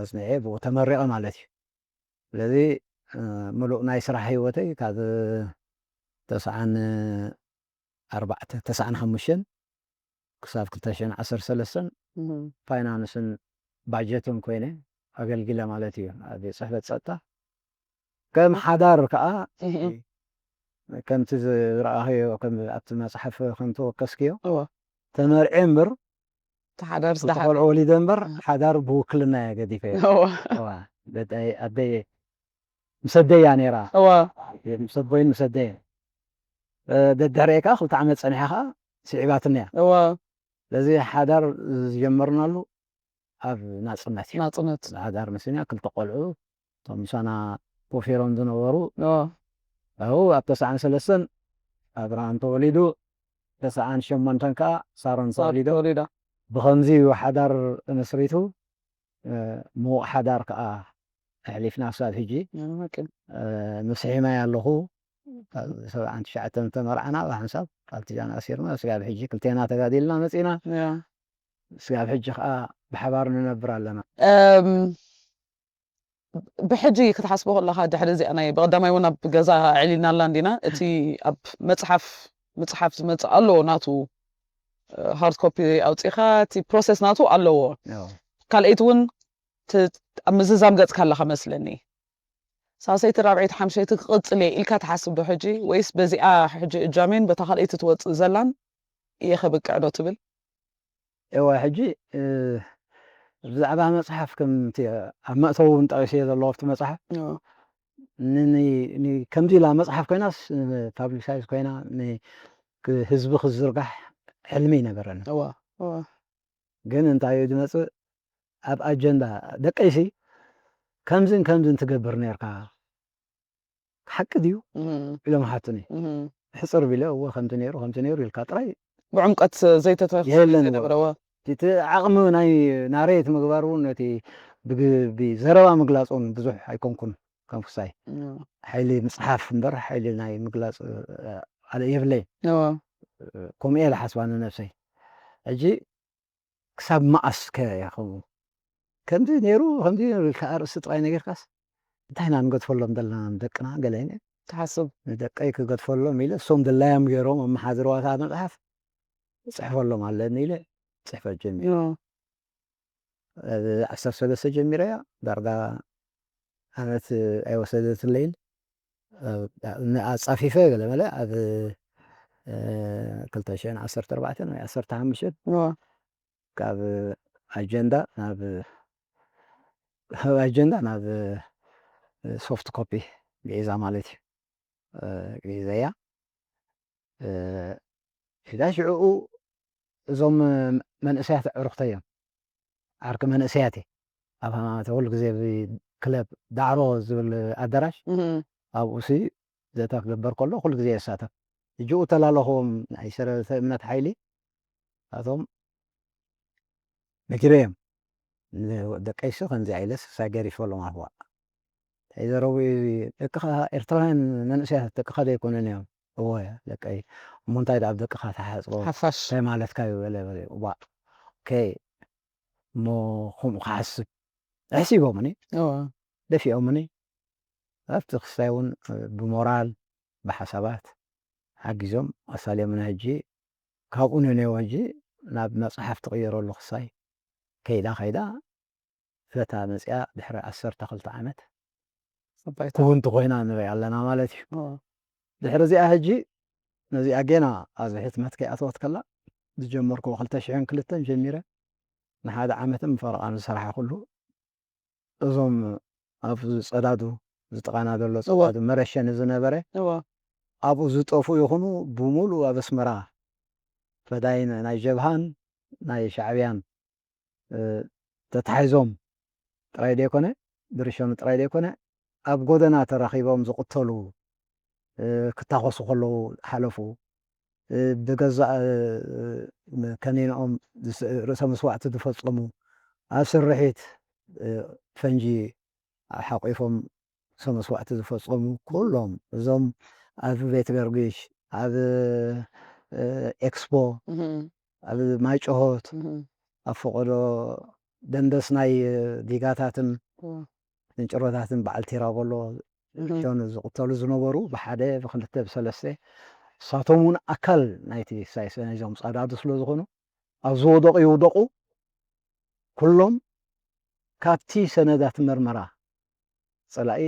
ኣፅኒዐ ብኡ ተመሪቐ ማለት እዩ። ስለዚ ምሉእ ናይ ስራሕ ህይወተይ ካብ ተስዓን ኣርባዕተ ተስዓን ሓሙሽተን ክሳብ ክልተ ሽሕን ዓሰርተ ሰለስተን ፋይናንስን ባጀትን ኮይነ ኣገልጊለ ማለት እዩ ኣብ ቤት ፅሕፈት ፀጥታ። ከም ሓዳር ከዓ ከምቲ ዝረኣኸዮ ኣብቲ መፅሓፍ ከም ተወከስክዮ ተመርዐ እምበር ሓዳር ዝደሓር ቆልዑ ወሊደ እምበር ሓዳር ብውክልና እየ ገዲፈ። ኣደይ ምስ ኣደይ እያ ነይራ። ምስ ኣቦይን ምስ ኣደይን ደድሕረየ ከዓ ክልተ ዓመት ፀኒሓ ከዓ ስዒባትኒ እያ። ስለዚ ሓዳር ዝጀመርናሉ ኣብ ናፅነት እዩ። ናፅነት ሓዳር ምስኛ ክልተ ቆልዑ እቶም ምሳና ኮፍ ኢሎም ዝነበሩ ኣብኡ ኣብ ተስዓን ሰለስተን ኣብርሃም ተወሊዱ፣ ተስዓን ሸሞንተን ከዓ ሳሮን ተወሊዶ። ተወሊዳ። ብኸምዚ እዩ ሓዳር ተመስሪቱ። ምዉቕ ሓዳር ከዓ ኣሕሊፍና ክሳብ ሕጂ። ምስሒማይ ኣለኹ። ሰብዓን ትሽዓተን ተመርዓና ብሓንሳብ ቃል ኪዳን ኣሲርና ስጋብ ሕጂ ክልቴና ተጋዲልና መፂና። ስጋብ ሕጂ ከዓ ብሓባር ንነብር ኣለና። ብሕጂ ክትሓስቦ ከለኻ ድሕሪ እዚኣ ናይ ብቐዳማይ እውን ኣብ ገዛ ኣዕሊልና ኣላ እንዲና እቲ ኣብ መፅሓፍ ምፅሓፍ ዝመፅእ ኣለዎ ናቱ ሃርድ ኮፒ ኣውፂኻ እቲ ፕሮሰስ ናቱ ኣለዎ። ካልኣይቲ እውን ኣብ ምዝዛም ገፅካ ኣለኻ መስለኒ። ሳልሰይቲ ራብዐይቲ ሓምሸይቲ ክቕፅል እየ ኢልካ ትሓስብ ዶ ሕጂ ወይስ በዚኣ ሕጂ እጃሜን በታ ካልኣይቲ ትወፅእ ዘላን እየ ከብቅዕ ዶ ትብል? እወ ሕጂ ብዛዕባ መፅሓፍ ከምቲ ኣብ መእተዊ እውን ጠቂሰ ዘለኹ ኣብቲ መፅሓፍ ከምዚ ኢላ መፅሓፍ ኮይናስ ፓብሊሳይዝ ኮይና ህዝቢ ክዝርጋሕ ሕልሚ ይነበረኒ። ግን እንታይ እዩ ዝመፅእ ኣብ ኣጀንዳ ደቀይሲ ከምዝን ከምዝን ትገብር ነርካ ሓቂ ድዩ ኢሎም ሓቱኒ። ሕፅር ቢለ እወ ከምቲ ነይሩ ከምቲ ነይሩ ኢልካ ጥራይ ብዕምቀት ዘይተተዘነበረወ እቲ ዓቕሚ ናይ ናሬት ምግባር እውን ነቲ ብዘረባ ምግላፅ እውን ብዙሕ ኣይኮንኩን ከም ክሳይ ሓይሊ ምፅሓፍ እምበር ሓይሊ ናይ ምግላፅ የብለይ። ከምኡ እየ ዝሓስባ ንነብሰይ። ሕጂ ክሳብ መኣስ ከ ይኸውን ከምዚ ነይሩ ከምዚ ነይሩ ኢልካ ኣርእስቲ ጥራይ ነጊርካስ እንታይ ኢና ንገድፈሎም ዘለና ንደቅና ገለ ኢለ ትሓስብ? ንደቀይ ክገድፈሎም ኢለ እሶም ድላዮም ገይሮም ኣመሓድርዋታ መፅሓፍ እፅሕፈሎም ኣለኒ ኢለ ፅሕፈት ጀሚረ። ዓሰርተ ሰለስተ ጀሚረያ ዳርጋ ዓመት ኣይወሰደትለይን። ኣፃፊፈ ገለመለ ኣብ ክልተ ሽሕን ዓሰርተ ኣርባዕተን ወይ ዓሰርተ ሓሙሽተን ካብ ኣጀንዳ ናብ ካብ ኣጀንዳ ናብ ሶፍት ኮፒ ግዒዛ ማለት እዩ። ግዒዘያ ሒዛ ሽዕኡ እዞም መንእሰያት ኣዕሩኽተይ እዮም። ዓርኪ መንእሰያት እየ። ኣብ ሃማማተ ኩሉ ግዜ ክለብ ዳዕሮ ዝብል ኣዳራሽ ኣብኡ ሲ ዘተ ክግበር ከሎ ኩሉ ግዜ የሳተፍ። ሕጂ እተላለኹዎም ናይ ሰረተ እምነት ሓይሊ ኣቶም ነጊረዮም ንደቀይሲ ከምዚ ኢለስ ሳገር ይፈሎም ኣህዋ እንታይ ዘረቡ ደቅኻ ኤርትራውያን መንእሰያት ደቅኻ ዘይኮነን እዮም። እወ ደቀይ እሞ እንታይ ደኣ ኣብ ደቅኻ ተሓጽቦ ሓፋሽ እንታይ ማለትካ እዩ በለ በለ ዋ ከይ እሞ ከምኡ ክሓስብ ኣሕሲቦምኒ ደፊኦምኒ ኣብቲ ክስታይ እውን ብሞራል ብሓሳባት ሓጊዞም ኣሳልዮምና ሕጂ ካብኡ ንኔው ሕጂ ናብ መፅሓፍ ትቕየረሉ ክሳይ ከይዳ ከይዳ በታ መፅያ ድሕሪ ዓሰርተ ክልተ ዓመት ክውንቲ ኮይና ንሪኣ ኣለና ማለት እዩ። ድሕሪ እዚኣ ሕጂ ነዚኣ ጌና ኣብዚ ሕትመት ከይኣተወት ከላ ዝጀመርኩዎ ክልተ ሽሕን ክልተን ጀሚረ ንሓደ ዓመትን ፈረቓን ዝሰራሓ ኩሉ እዞም ኣብ ዝፀዳዱ ዝጥቓና ዘሎ ፀዳዱ መረሸኒ ዝነበረ ኣብኡ ዝጠፉ ይኹኑ ብሙሉ ኣብ ኣስመራ ፈዳይን ናይ ጀብሃን ናይ ሻዕብያን ተታሒዞም ጥራይ ዘይኮነ ብርሸኑ ጥራይ ዘይኮነ ኣብ ጎደና ተራኺቦም ዝቕተሉ፣ እ፣ ክታኾሱ ከለዉ ሓለፉ፣ እ፣ ብገዛእ፣ እ፣ ከኒንኦም ዝስ-፣ ርእሰ መስዋእቲ ዝፈጸሙ፣ ኣብ ስርሒት፣ እ፣ ፈንጂ ሓቂፎም ርእሰ መስዋእቲ ዝፈጸሙ ኩሎም እዞም ኣብ ቤት ገርጊሽ፣ ኣብ፣ እ፣ ኤክስፖ፣ እህ። ኣብ ማይጨሆት፣ እህ። ኣብ ፈቐዶ ደንደስ ናይ ዲጋታትን እዎ። ፍንጭሮታትን በዓል ቲራቦሎ እህ። ጆን ዝቕተሉ ዝነበሩ ብሓደ፣ ብክልተ፣ ብሰለስተ፣ ንሳቶም እውን ኣካል ናይቲ ሳይስ ናይዞም ጸዳዱ ስለ ዝኾኑ፣ ኣብ ዝወደቑ ይውደቑ፣ ኩሎም ካብቲ ሰነዳት መርመራ፣ ጸላኢ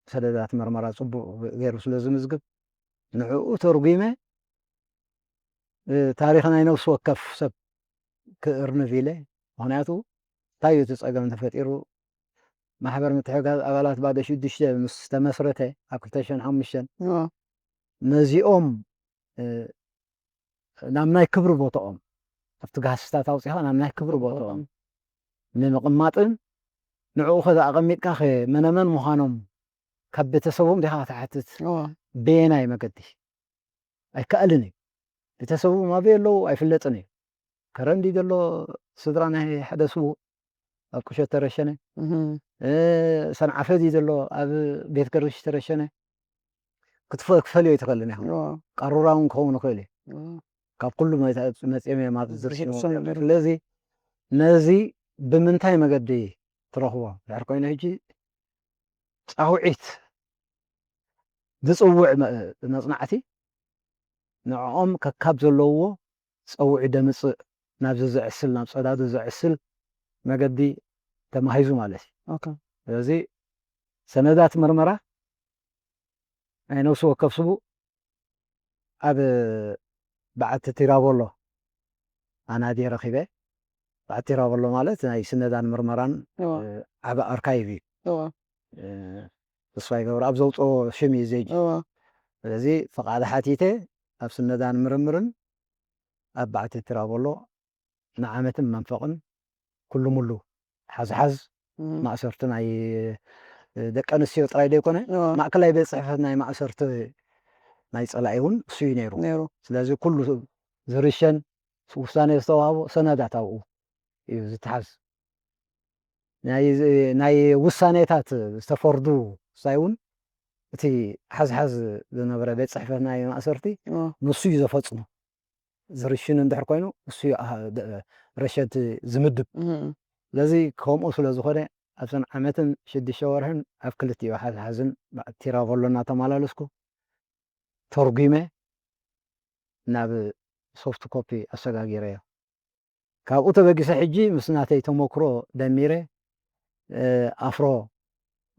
ሰነዳት መርመራ ጽቡቕ ገይሩ ስለ ዝምዝግብ፣ ንዕኡ ተርጒመ፣ እ፣ ታሪኽ ናይ ነፍሲ ወከፍ ሰብ ክእርንቭ ኢለ። ምኽንያቱ፣ እንታይ እዩ እቲ ጸገም ተፈጢሩ? ማሕበር ምትሕግጋዝ ኣባላት ባዶ ሽዱሽተ ምስ ተመስረተ ኣብ ክልተ ሽሕን ሓሙሽተን፣ እዎ። ነዚኦም፣ እ፣ ናብ ናይ ክብሪ ቦታኦም፣ ኣብቲ ጋህስታት ኣውጺኻ ናብ ናይ ክብሪ ቦታኦም ንምቕማጥን፣ ንዕኡ ኸ ኣቐሚጥካ ኸ መነመን ምዃኖም ካብ ቤተሰቦም ዲኻ ክትሓትት? እዎ። በየናይ መገዲ? ኣይከኣልን እዩ። ቤተሰቦም ኣበይ ኣለዉ ኣይፍለጥን እዩ። ከረን ድዩ ዘሎ ስድራ ናይ ሓደ ስዉእ ኣብ ቁሸት ተረሸነ? እህ። እ፣ ሰንዓፈ ድዩ ዘሎ ኣብ ቤት ገርግሽ ተረሸነ? ክትፈ-፣ ክትፈልዮ ኣይትኽእልን ኢኻ። እዎ። ቃሩራ እውን ክኸውን ይኽእል እዩ። እዎ። ካብ ኩሉ መ-፣ መጺኦም እዮም ኣብዚ ዝርሽኑ። ስለዚ ነዚ ብምንታይ መገዲ ትረኽቦ? ድሕር ኮይኑ ሕጂ ጻውዒት ዝጽውዕ መ-፣ መጽናዕቲ ንዕኦም ከካብ ዘለውዎ ጸውዒ ደምጽእ ናብዚ ዘዕስል፣ ናብ ጸዳዱ ዘዕስል መገዲ ተማሂዙ ማለት እዩ። ኦኬ። ስለዚ ሰነዳት መርመራ ናይ ነፍሲ ወከፍ ስቡእ ኣብ በዓቲ ቲራቦሎ ኣናድየ ረኺበ። በዓቲ ቲራቦሎ ማለት ናይ ስነዳን ምርመራን፣ እዎ። እ፣ ዓቢ ኣርካይቭ እዩ። እዎ። እ፣ ተስፋይ ገብረኣብ ዘውጽኦ ሽም እዩ እዚ ሕጂ። እዎ። ስለዚ ፍቓድ ሓቲተ ኣብ ስነዳን ምርምርን ኣብ በዓቲ ቲራቦሎ ንዓመትን መንፈቕን ኩሉ ሙሉ ሓዝሓዝ እም። ማእሰርቲ ናይ፣ እ፣ ደቂ ኣንስትዮ ጥራይ ዘይኮነ፣ እዎ። ማእከላይ ቤት ጽሕፈት ናይ ማእሰርቲ ናይ ጸላኢ እውን እሱ እዩ ነይሩ። ነይሩ። ስለዚ ኩሉ ዝርሸን ውሳኔ ዝተዋህቦ ሰነዳት ኣብኡ እዩ ዝተሓዝ። ናይ፣ ናይ ውሳኔታት ዝተፈርዱ ውሳኔ እውን እቲ ሓዝሓዝ ዝነበረ ቤት ጽሕፈት ናይ ማእሰርቲ እዎ። ንሱ እዩ ዘፈጽሞ። ዝርሽን እንድሕር ኮይኑ እሱ እዩ፣ ኣህ፣ ደ-፣ ረሸንቲ ዝምድብ። እም። ስለዚ ከምኡ ስለ ዝኾነ ኣብዘን ዓመትን ሽዱሽተ ወርሕን ኣብ ክልቲኡ ሓዝሓዝን ቲራቮሎ እናተመላለስኩ ተርጒመ ናብ ሶፍት ኮፒ ኣሰጋጊረዮ። ካብኡ ተበጊሰ ሕጂ ምስ ናተይ ተመክሮ ደሚረ፣ እ፣ ኣፍሮ፣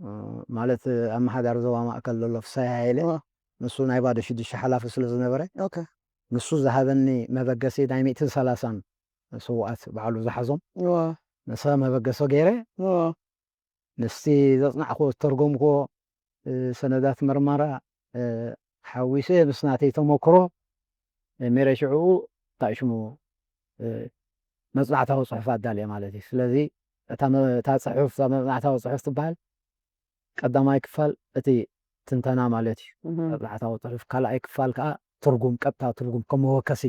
እ፣ ማለት ኣመሓዳሪ ዞባ ማእከል ዘሎ ፍስሃየ ሃይለ፣ እዋ። ንሱ ናይ ባዶ ሽዱሽተ ሓላፊ ስለ ዝነበረ፣ ኦኬ። ንሱ ዝሃበኒ መበገሲ ናይ ሚእትን ሰላሳን ስዉኣት ባዕሉ ዝሓዞም፣ እዋ። ንሳ መበገሲ ገይረ፣ እዋ። ምስቲ ዘጽናዕክዎ፣ ዝተርጎምክዎ፣ እ፣ ሰነዳት መርመራ፣ እ፣ ሓዊሰ ምስ ናተይ ተመክሮ፣ እ፣ ሜረ ሽዕኡ እንታይ ሽሙ፣ እ፣ መጽናዕታዊ ጽሑፍ ኣዳልየ ማለት እዩ። ስለዚ እታ መ-፣ እታ ጽሑፍ፣ እታ መጽናዕታዊ ጽሑፍ ትበሃል ቀዳማይ ክፋል እቲ ትንተና ማለት እዩ። እህ። መጽናዕታዊ ጽሑፍ፣ ካልኣይ ክፋል ከኣ ትርጉም፣ ቀጥታ ትርጉም ከም መወከሲ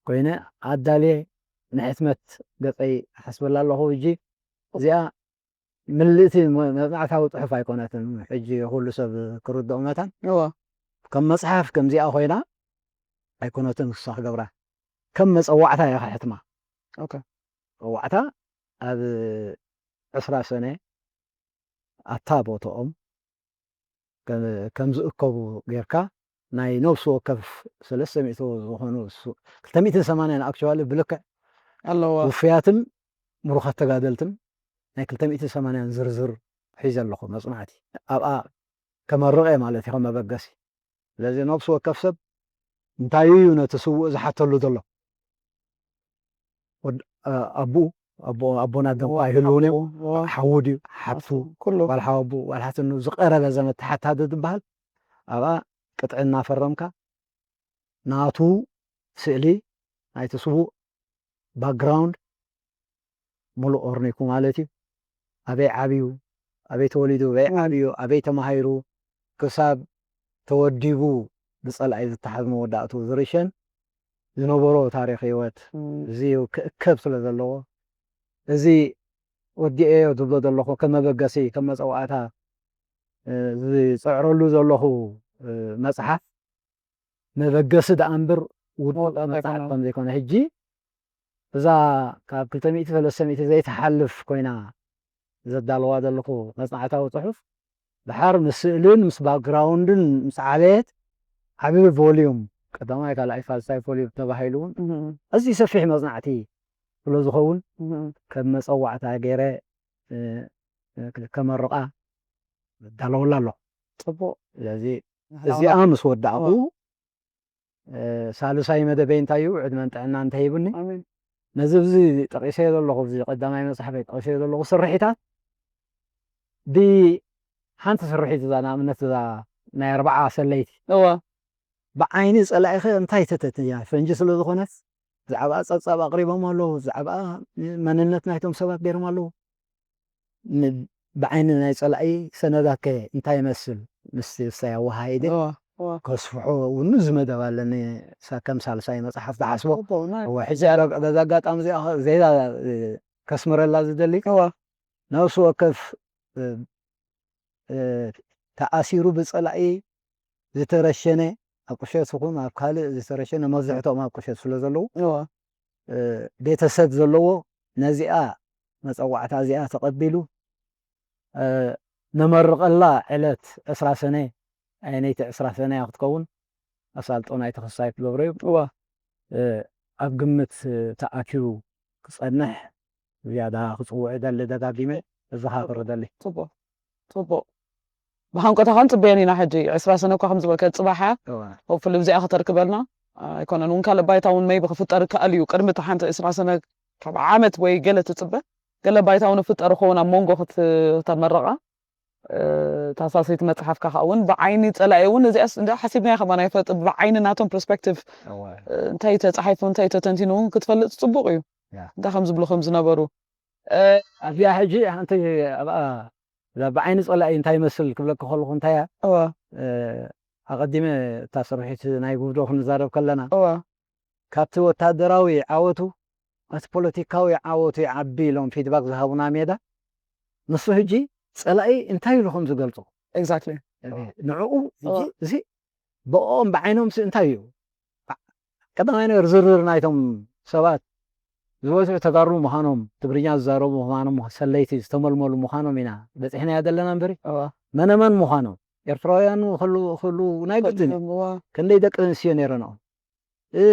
ኮይነ ኣዳልየ ንሕትመት ገጸይ እሓስበላ ኣለኹ። ሕጂ እዚኣ ምልእቲ መ-፣ መጽናዕታዊ ጽሑፍ ኣይኮነትን። ሕጂ ኩሉ ሰብ ክርድኦ መታን እዋ። ከም መጽሓፍ ከምዚኣ ኮይና ኣይኮነትን ክሳ ክገብራ። ከም መጸዋዕታ እያ ክሕትማ። ኦኬ። መጸዋዕታ ኣብ ዕስራ ሰነ ኣታ ቦታኦም ከ-፣ ከም ዝእከቡ ጌርካ ናይ ነፍሲ ወከፍ ሰለስተ ሚእቲ ዝኾኑ ሱ-፣ ክልተ ሚእትን ሰማንያን ኣክቹዋሊ ብልክዕ ኣለዋ። ውፉያትን ምሩኻት ተጋደልትን ናይ ክልተ ሚእትን ሰማንያን ዝርዝር ሒዘ ኣለኹ መጽናዕቲ። ኣብኣ ከመርቕ እየ ማለት እዩ፣ ከም መበገሲ። ስለዚ ነፍሲ ወከፍ ሰብ እንታይ እዩ ነቲ ስዉእ ዝሓተሉ ዘሎ? ወድ-፣ ኣ-፣ ኣቦኡ፣ ኣቦ-፣ ኣቦና ደንኳ እዋ፣ ኣይህልውን እዮም። ሓዉ፣ እዋ። ሓዉ ድዩ፣ ሓፍቱ፣ ሓፍቱ፣ ኩሉ። ጓል ሓወቦኡ፣ ጓል ሓትኑ፣ ዝቐረበ ዘመድ ተሓታቲ ዝበሃል፣ ኣብኣ ቅጥዒ እናፈረምካ፣ ናቱ ስእሊ ናይቲ ስዉእ ባክግራውንድ ሙሉእ ኦርኒኩ ማለት እዩ። ኣበይ ዓብዩ፣ ኣበይ ተወሊዱ፣ ኣበይ ዓብዩ፣ ኣበይ ተማሂሩ፣ ክሳብ ተወዲቡ ብጸላኢ ዝተሓዝ መወዳእቱ ዝርሸን ዝነበሮ ታሪኽ ህይወት፣ እዚ ክእከብ ስለ ዘለዎ፣ እዚ ወዲኤዮ ዝብሎ ዘለኹ ከም መበገሲ፣ ከም መጸዋዕታ ዝጸዕረሉ ዘለኹ መጽሓፍ መበገሲ ደኣ እምበር ውድቀ መጽሓፍ ከም ዘይኮነ፣ ሕጂ እዛ ካብ ክልተ ሚእቲ ሰለስተ ሚእቲ ዘይትሓልፍ ኮይና ዘዳለዋ ዘለኹ መጽናዕታዊ ጽሑፍ፣ ድሓር ምስ ስእልን ምስ ባክግራውንድን ምስ ዓበየት፣ ዓቢ ቮልዩም፣ ቀዳማይ ካልኣይ ሳልሳይ ቮልዩም ተባሂሉ እውን፣ ኣዝዩ ሰፊሕ መጽናዕቲ ስለ ዝኸውን፣ ከም መጸዋዕታ ገይረ ከመርቓ እዳለወላ ኣለኹ። ጽቡቕ። ስለዚ እዚኣ ምስ ወዳእኹ፣ ሳልሳይ መደበይ እንታይ እዩ፣ ዕድመን ጥዕና እንተሂቡኒ፣ ነዚ ኣብዚ ጠቒሰዮ ዘለኹ፣ እዚ ቀዳማይ መጽሓፈይ ጠቒሰዮ ዘለኹ ስርሒታት፣ ብሓንቲ ስርሒት፣ እዛ ንኣብነት እዛ ናይ ኣርባዓ ሰለይቲ፣ እወ። ብዓይኒ ጸላኢኸ እንታይ ተተትያ፣ ፈንጂ ስለ ዝኾነት፣ ብዛዕባ ጸብጻብ ኣቕሪቦም ኣለዉ፣ ብዛዕባ መንነት ናይቶም ሰባት ገይሮም ኣለዉ። ን-፣ ብዓይኒ ናይ ጸላኢ ሰነዳትከ እንታይ ይመስል? ምስቲ ሳይ ኣወሃሂደ እወ፣ እወ። ከስፍሖ እውን እዚ መደብ ኣለኒ፣ ሳ-፣ ከም ሳልሳይ መጽሓፍ ዝሓስቦ። ጽቡቕ፣ ናይ እወ፣ ሕጂ በ-፣ በዛ ኣጋጣሚ እዚኣ ኸ-፣ ዜና፣ እ፣ ከስምረላ ዝደሊ፣ እወ። ነፍሲ ወከፍ፣ እ፣ እ፣ ተኣሲሩ ብጸላኢ ዝተረሸነ፣ ኣብ ቁሸት ይኹን ኣብ ካልእ ዝተረሸነ፣ መብዛሕትኦም ኣብ ቁሸት ስለ ዘለዉ፣ እወ። እ፣ ቤተሰብ ዘለዎ ነዚኣ መጸዋዕታ እዚኣ ተቐቢሉ፣ እ፣ ነመርቐላ ዕለት ዕስራ ሰነ፣ ኣየነይቲ ዕስራ ሰነ እያ ክትከውን፣ ኣሳልጦ ናይቲ ክሳይ ክገብሮ እዩ። እወ። እ፣ ኣብ ግምት ተኣኪቡ ክጸንሕ ዝያዳ ክጽውዕ እደሊ፣ ደጋጊመ እዘኻኽር እደሊ። ጽቡቕ፣ ጽቡቕ። ብሃንቀውታ ኸዓ ንጽበየን ኢና ሕጂ። ዕስራ ሰነ እኳ ከም ዝበልከ ጽባሕ እያ። እወ። ሆፕፉሊ ብዚኣ ከተርክበልና። ኣይኮነን እውን ካልእ ባይታ እውን ሜይቢ ክፍጠር ይከኣል እዩ። ቅድሚ እቲ ሓንቲ ዕስራ ሰነ ካብ ዓመት ወይ ገለ ትጽበ። ገለ ባይታ እውን ይፍጠር ይኸውን ኣብ መንጎ ክት-፣ ክተመረቓ። እ፣ እታ ሳልሰይቲ መጽሓፍካ ኸዓ እውን ብዓይኒ ጸላኢ እውን እዚኣስ እንዳ ሓሲብናዮ ከማን ኣይፈልጥ፣ ብዓይኒ ናቶም ፐርስፔክቲቭ፣ እወ። እ፣ እንታይ ተጻሒፉ፣ እንታይ ተተንቲኑ እውን ክትፈልጥ ጽቡቕ እዩ። ያ። እንታይ ከም ዝብሉ ከም ዝነበሩ። እ፣ ኣብዚኣ ሕጂ ሓንቲ ኣብኣ እዛ ብዓይኒ ጸላኢ እንታይ ይመስል ክብለኪ ከለኹ እንታይ እያ? እወ። እ፣ ኣቐዲመ እታ ስርሒት ናይ ጉብዶ ክንዛረብ ከለና፣ እወ። ካብቲ ወታደራዊ ዓወቱ፣ እቲ ፖለቲካዊ ዓወቱ ይዓቢ ኢሎም ፊድባክ ዝሃቡና ሜዳ፣ ንሱ ሕጂ ጸላኢ እንታይ ኢሉ ከም ዝገልጾ። ኤግዛክትሊ። ንዕኡ ሕጂ እወ። እዚ ብኦም ብዓይኖምሲ እንታይ እዩ? ቀዳማይ ነገር ዝርዝር ናይቶም ሰባት ዝበዝሑ ተጋሩ ምዃኖም፣ ትግርኛ ዝዛረቡ ምዃኖም፣ ሰለይቲ ዝተመልመሉ ምዃኖም ኢና በጺሕናዮ ዘለና እምበሪ፣ እወ። መነመን ምዃኖም፣ ኤርትራውያን ክህሉ-፣ ክህሉ ናይ ግድን እዩ። እወ። ክንደይ ደቂ ኣንስትዮ ነይረንኦም። እ፣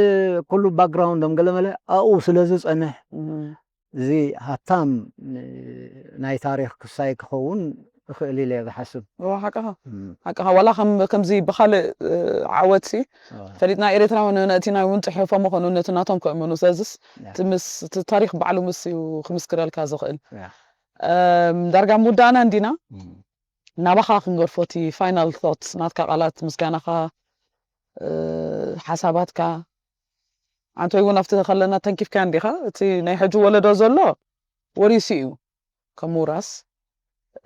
ኩሉ ባክግራውንዶም ገለመለ ኣብኡ ስለ ዝጸንሕ፣ እም። እዚ ሃብታም፣ እ፣ ናይ ታሪኽ ክሳይ ክኸውን ይኽእል ኢለ እየ ዝሓስብ። እወ፣ ሓቅኻ። እም። ሓቅኻ። ዋላ ከም-፣ ከምዚ ብኻልእ፣ እ፣ ዓወትሲ እወ። ፈሊጥና ኤርትራውያን ነቲ ናይ እውን ጽሑፎም ይኾኑ ነቲ ናቶም ከእምኑ። ስለዝስ ያ። እቲ ምስ-፣ እቲ ታሪኽ ባዕሉ ምስ እዩ ክምስክረልካ ዝኽእል። ያ። እም፣ ዳርጋ ምውዳእና እንዲና። እም። ናባኻ ክንገድፎ እቲ ፋይናል ቶትስ ናትካ ቃላት ምስጋናኻ፣ እ፣ ሓሳባትካ፣ ኣንቶይ እውን ኣብቲ ከለና ተንኪፍካዮ እንዲኻ። እቲ ናይ ሕጂ ወለዶ ዘሎ ወሪሱ እዩ ከም ውራስ።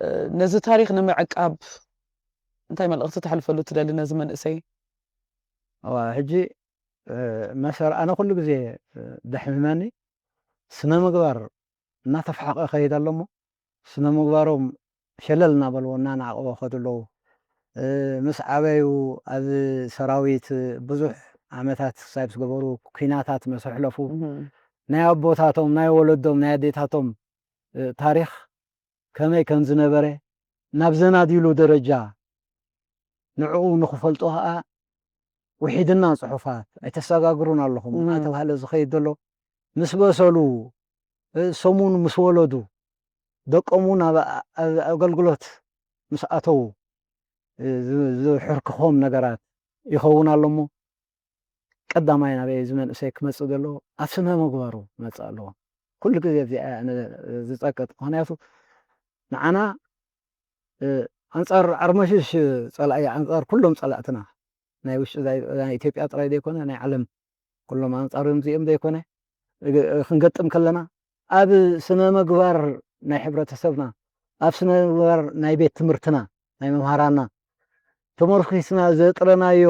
እ፣ ነዚ ታሪኽ ንምዕቃብ እንታይ መልእኽቲ ተሕልፈሉ ትደሊ ነዚ መንእሰይ? እዋ፣ ሕጂ፣ እ፣ መሰር ኣነ ኩሉ ግዜ፣ እ፣ ደሕምመኒ ስነ ምግባር እናተፋሕቐ ከይድ ኣሎ እሞ፣ ስነ ምግባሮም ሸለል እናበልዎ እናናዕቕዎ ከዱ ኣለዉ። እ፣ ምስ ዓበዩ ኣብ ሰራዊት ብዙሕ ዓመታት ክሳብ ዝገበሩ፣ ኲናታት ምስ ኣሕለፉ፣ እህ። ናይ ኣቦታቶም፣ ናይ ወለዶም፣ ናይ ኣዴታቶም፣ እ፣ ታሪኽ ከመይ ከም ዝነበረ ናብ ዘናድይሉ ደረጃ ንዕኡ ንኽፈልጦ ኸኣ ውሒድና ጽሑፋት ኣይተሰጋግሩን ኣለኹም እም። እናተባህለ ዝኸይድ ዘሎ፣ ምስ በሰሉ፣ እ፣ ሰሙን ምስ ወለዱ፣ ደቆም እውን ኣብ፣ ኣብ ኣገልግሎት ምስ ኣተዉ፣ እ፣ ዝ-፣ ዝሕርክኾም ነገራት ይኸውን ኣሎ እሞ፣ ቀዳማይ ናበይ እዚ መንእሰይ ክመጽእ ዘለዎ ኣብ ስነ ምግባሩ ክመጽእ ኣለዎ። ኩሉ ግዜ እዚኣ እያ ኣነ ዝጸቅጥ። ምኽንያቱ ንዓና፣ እ፣ ኣንጻር ዓርመሽሽ ጸላኢ፣ ኣንጻር ኩሎም ጸላእትና፣ ናይ ውሽጢ ናይ፣ ናይ ኢትዮጵያ ጥራይ ዘይኮነ፣ ናይ ዓለም ኩሎም ኣንጻር እዚኦም ዘይኮነ፣ እ፣ ክንገጥም ከለና፣ ኣብ ስነ ምግባር ናይ ሕብረተሰብና፣ ኣብ ስነ ምግባር ናይ ቤት ትምህርትና ናይ መምሃራና ተመርኪስና ዘጥረናዮ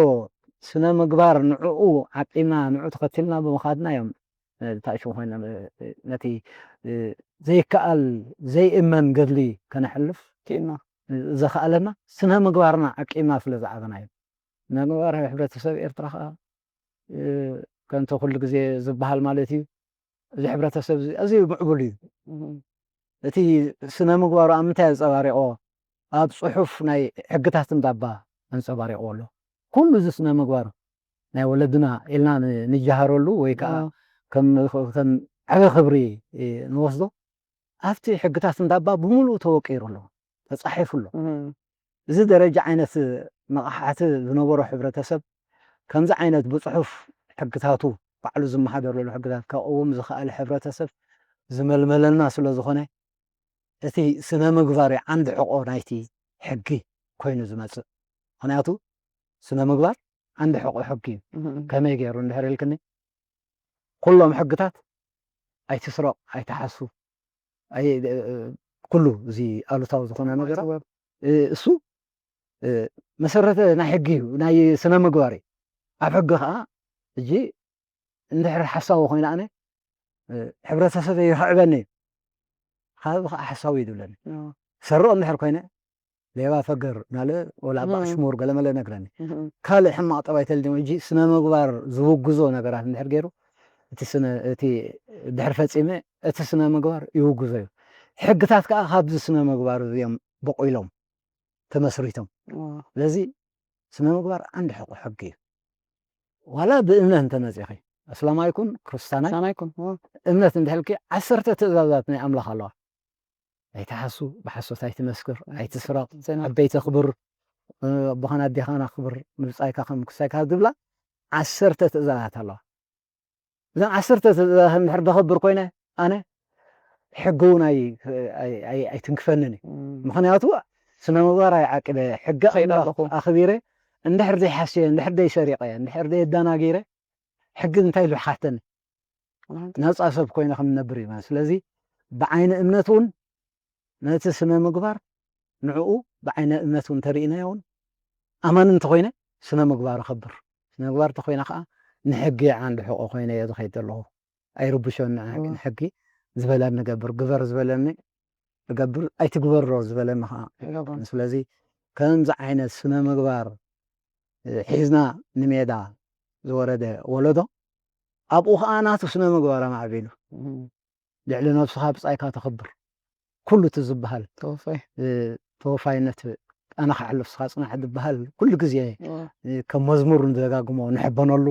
ስነ ምግባር ንዕኡ ዓቂብና ንዕኡ ተኸቲልና ብምኻድና እዮም ተኣሽሙ ኮይና ነቲ ዘይከኣል ዘይእመን ገድሊ ከነሕልፍ ክኢልና ዘኸኣለና ስነ ምግባርና ዓቂብና ስለ ዝዓበና እዩ። ስነ ምግባር ሕብረተሰብ ኤርትራ ከዓ ከምቲ ኩሉ ግዜ ዝበሃል ማለት እዩ እዚ ሕብረተሰብ እዚ ኣዝዩ ምዕቡል እዩ። እቲ ስነ ምግባሩ ኣብ ምንታይ ኣንጸባሪቆ? ኣብ ጽሑፍ ናይ ሕግታት እንዳባ ኣንጸባሪቆ ኣሎ። ኩሉ እዚ ስነ ምግባር ናይ ወለድና ኢልና ንጃሃረሉ ወይ ከዓ ከም ዓበ ክብሪ ንወስዶ ኣብቲ ሕግታት እንዳባ ብምሉኡ ተወቂሩ ኣሎ፣ ተጻሒፉ ኣሎ። እዚ ደረጃ ዓይነት ንቕሓት ዝነበሮ ሕብረተሰብ ከምዚ ዓይነት ብጽሑፍ ሕግታቱ ባዕሉ ዝመሓደረሉ ሕግታት ከቕውም ዝኸኣለ ሕብረተሰብ ዝመልመለና ስለ ዝኾነ እቲ ስነ ምግባር እዩ ዓንዲ ሕቆ ናይቲ ሕጊ ኮይኑ ዝመጽእ። ምኽንያቱ ስነ ምግባር ዓንዲ ሕቆ ሕጊ እዩ። ከመይ ገይሩ እንድሕር ኢልክኒ ኩሎም ሕግታት ኣይትስረቕ፣ ኣይትሓሱ፣ ኣይ- ኩሉ እዚ ኣሉታዊ ዝኾነ ነገራት ጥበብ እ፣ እሱ እ፣ መሰረተ ናይ ሕጊ እዩ ናይ ስነ ምግባር እዩ። ኣብ ሕጊ ከዓ እጂ እንድሕር ሓሳዊ ኮይነ ኣነ እ፣ ሕብረተሰበይ ይኽዕበኒ እዩ። ካብ ከዓ ሓሳዊ እዩ ዝብለኒ። ኦ፣ ሰርቕ እንድሕር ኮይነ ሌባ ፈገር ናለ ወላ እም። ብኣሽሙር ገለመለ ነግረኒ። እም፣ ካልእ ሕማቕ ጠባይ ተልኒ እንጂ ስነ ምግባር ዝውግዞ ነገራት እንድሕር ገይሩ እቲ ስነ እቲ ድሕር ፈጺመ እቲ ስነ ምግባር ይውግዞ እዩ። ሕግታት ከዓ ካብዚ ስነ ምግባር እዮም በቂሎም ተመስሪቶም። ኦ፣ ስለዚ ስነ ምግባር ዓንዲ ሕቆ ሕጊ እዩ። ዋላ ብእምነት እንተመፂኺ ኣስላማይ ይኩን ክርስታናይ ሳናይኩም ኦ፣ እምነት እንድሕልኪ ዓሰርተ ትእዛዛት ናይ ኣምላኽ ኣለዋ። ኣይትሓሱ፣ ብሓሶት ኣይትመስክር፣ ኣይትስረቕ፣ ዜና ዓበይቲ ኣኽብር፣ እ፣ ኣቦኻን ኣዴኻን ኣኽብር፣ ምብጻይካ ከም ክሳይካ ዝብላ ዓሰርተ ትእዛዛት ኣለዋ። እዘን ዓሰርተ ትእዛዛት እንድሕር ዘኽብር ኮይነ ኣነ ሕጊ እውን ኣይ- ኣይ- ኣይ- ኣይትንክፈንን እዩ። እም፣ ምኽንያቱ ስነ ምግባር ኣይዓቂበ ሕጊ ከይድ ኣምላኽ ኣለኹ። ኣኽቢረ እንድሕር ዘይሓስየ እንድሕር ዘይሰሪቐ እንድሕር ዘይዳናጊረ ሕጊ እንታይ ኢሉ ሓተኒ? እም፣ ነፃ ሰብ ኮይነ ከም ንነብር እዩ ማለት። ስለዚ ብዓይኒ እምነት እውን ነቲ ስነ ምግባር ንዕኡ ብዓይነ እምነት እውን ተርእናዮ እውን ኣማኒ እንተኮይነ ስነ ምግባር ይኸብር። ስነ ምግባር እንተኮይነ ከዓ ንሕጊ ዓንዲ ሕቆ ኮይነ እየ ዝኸይድ ዘለኹ። ኣይርብሾን ንዓ- እዋ። ንሕጊ ዝበለኒ ገብር፣ ግበር ዝበለኒ እገብር፣ ኣይትግበሮ ዝበለኒ ከዓ ይገብሮም። ስለዚ ከምዚ ዓይነት ስነ ምግባር እ፣ ሒዝና ንሜዳ ዝወረደ ወለዶ ኣብኡ ከዓ ናቱ ስነ ምግባር ኣማዕቢሉ እም፣ ልዕሊ ነብስኻ ብጻይካ ተኽብር ኩሉ እቲ ዝበሃል ተወፋይ እ፣ ተወፋይነት ኣነ ክሓልፍ ስኻ ጽናሕ ዝበሃል ኩሉ ግዜ ኦ፣ እ፣ ከም መዝሙር ንደጋግሞ ንሕበነሉ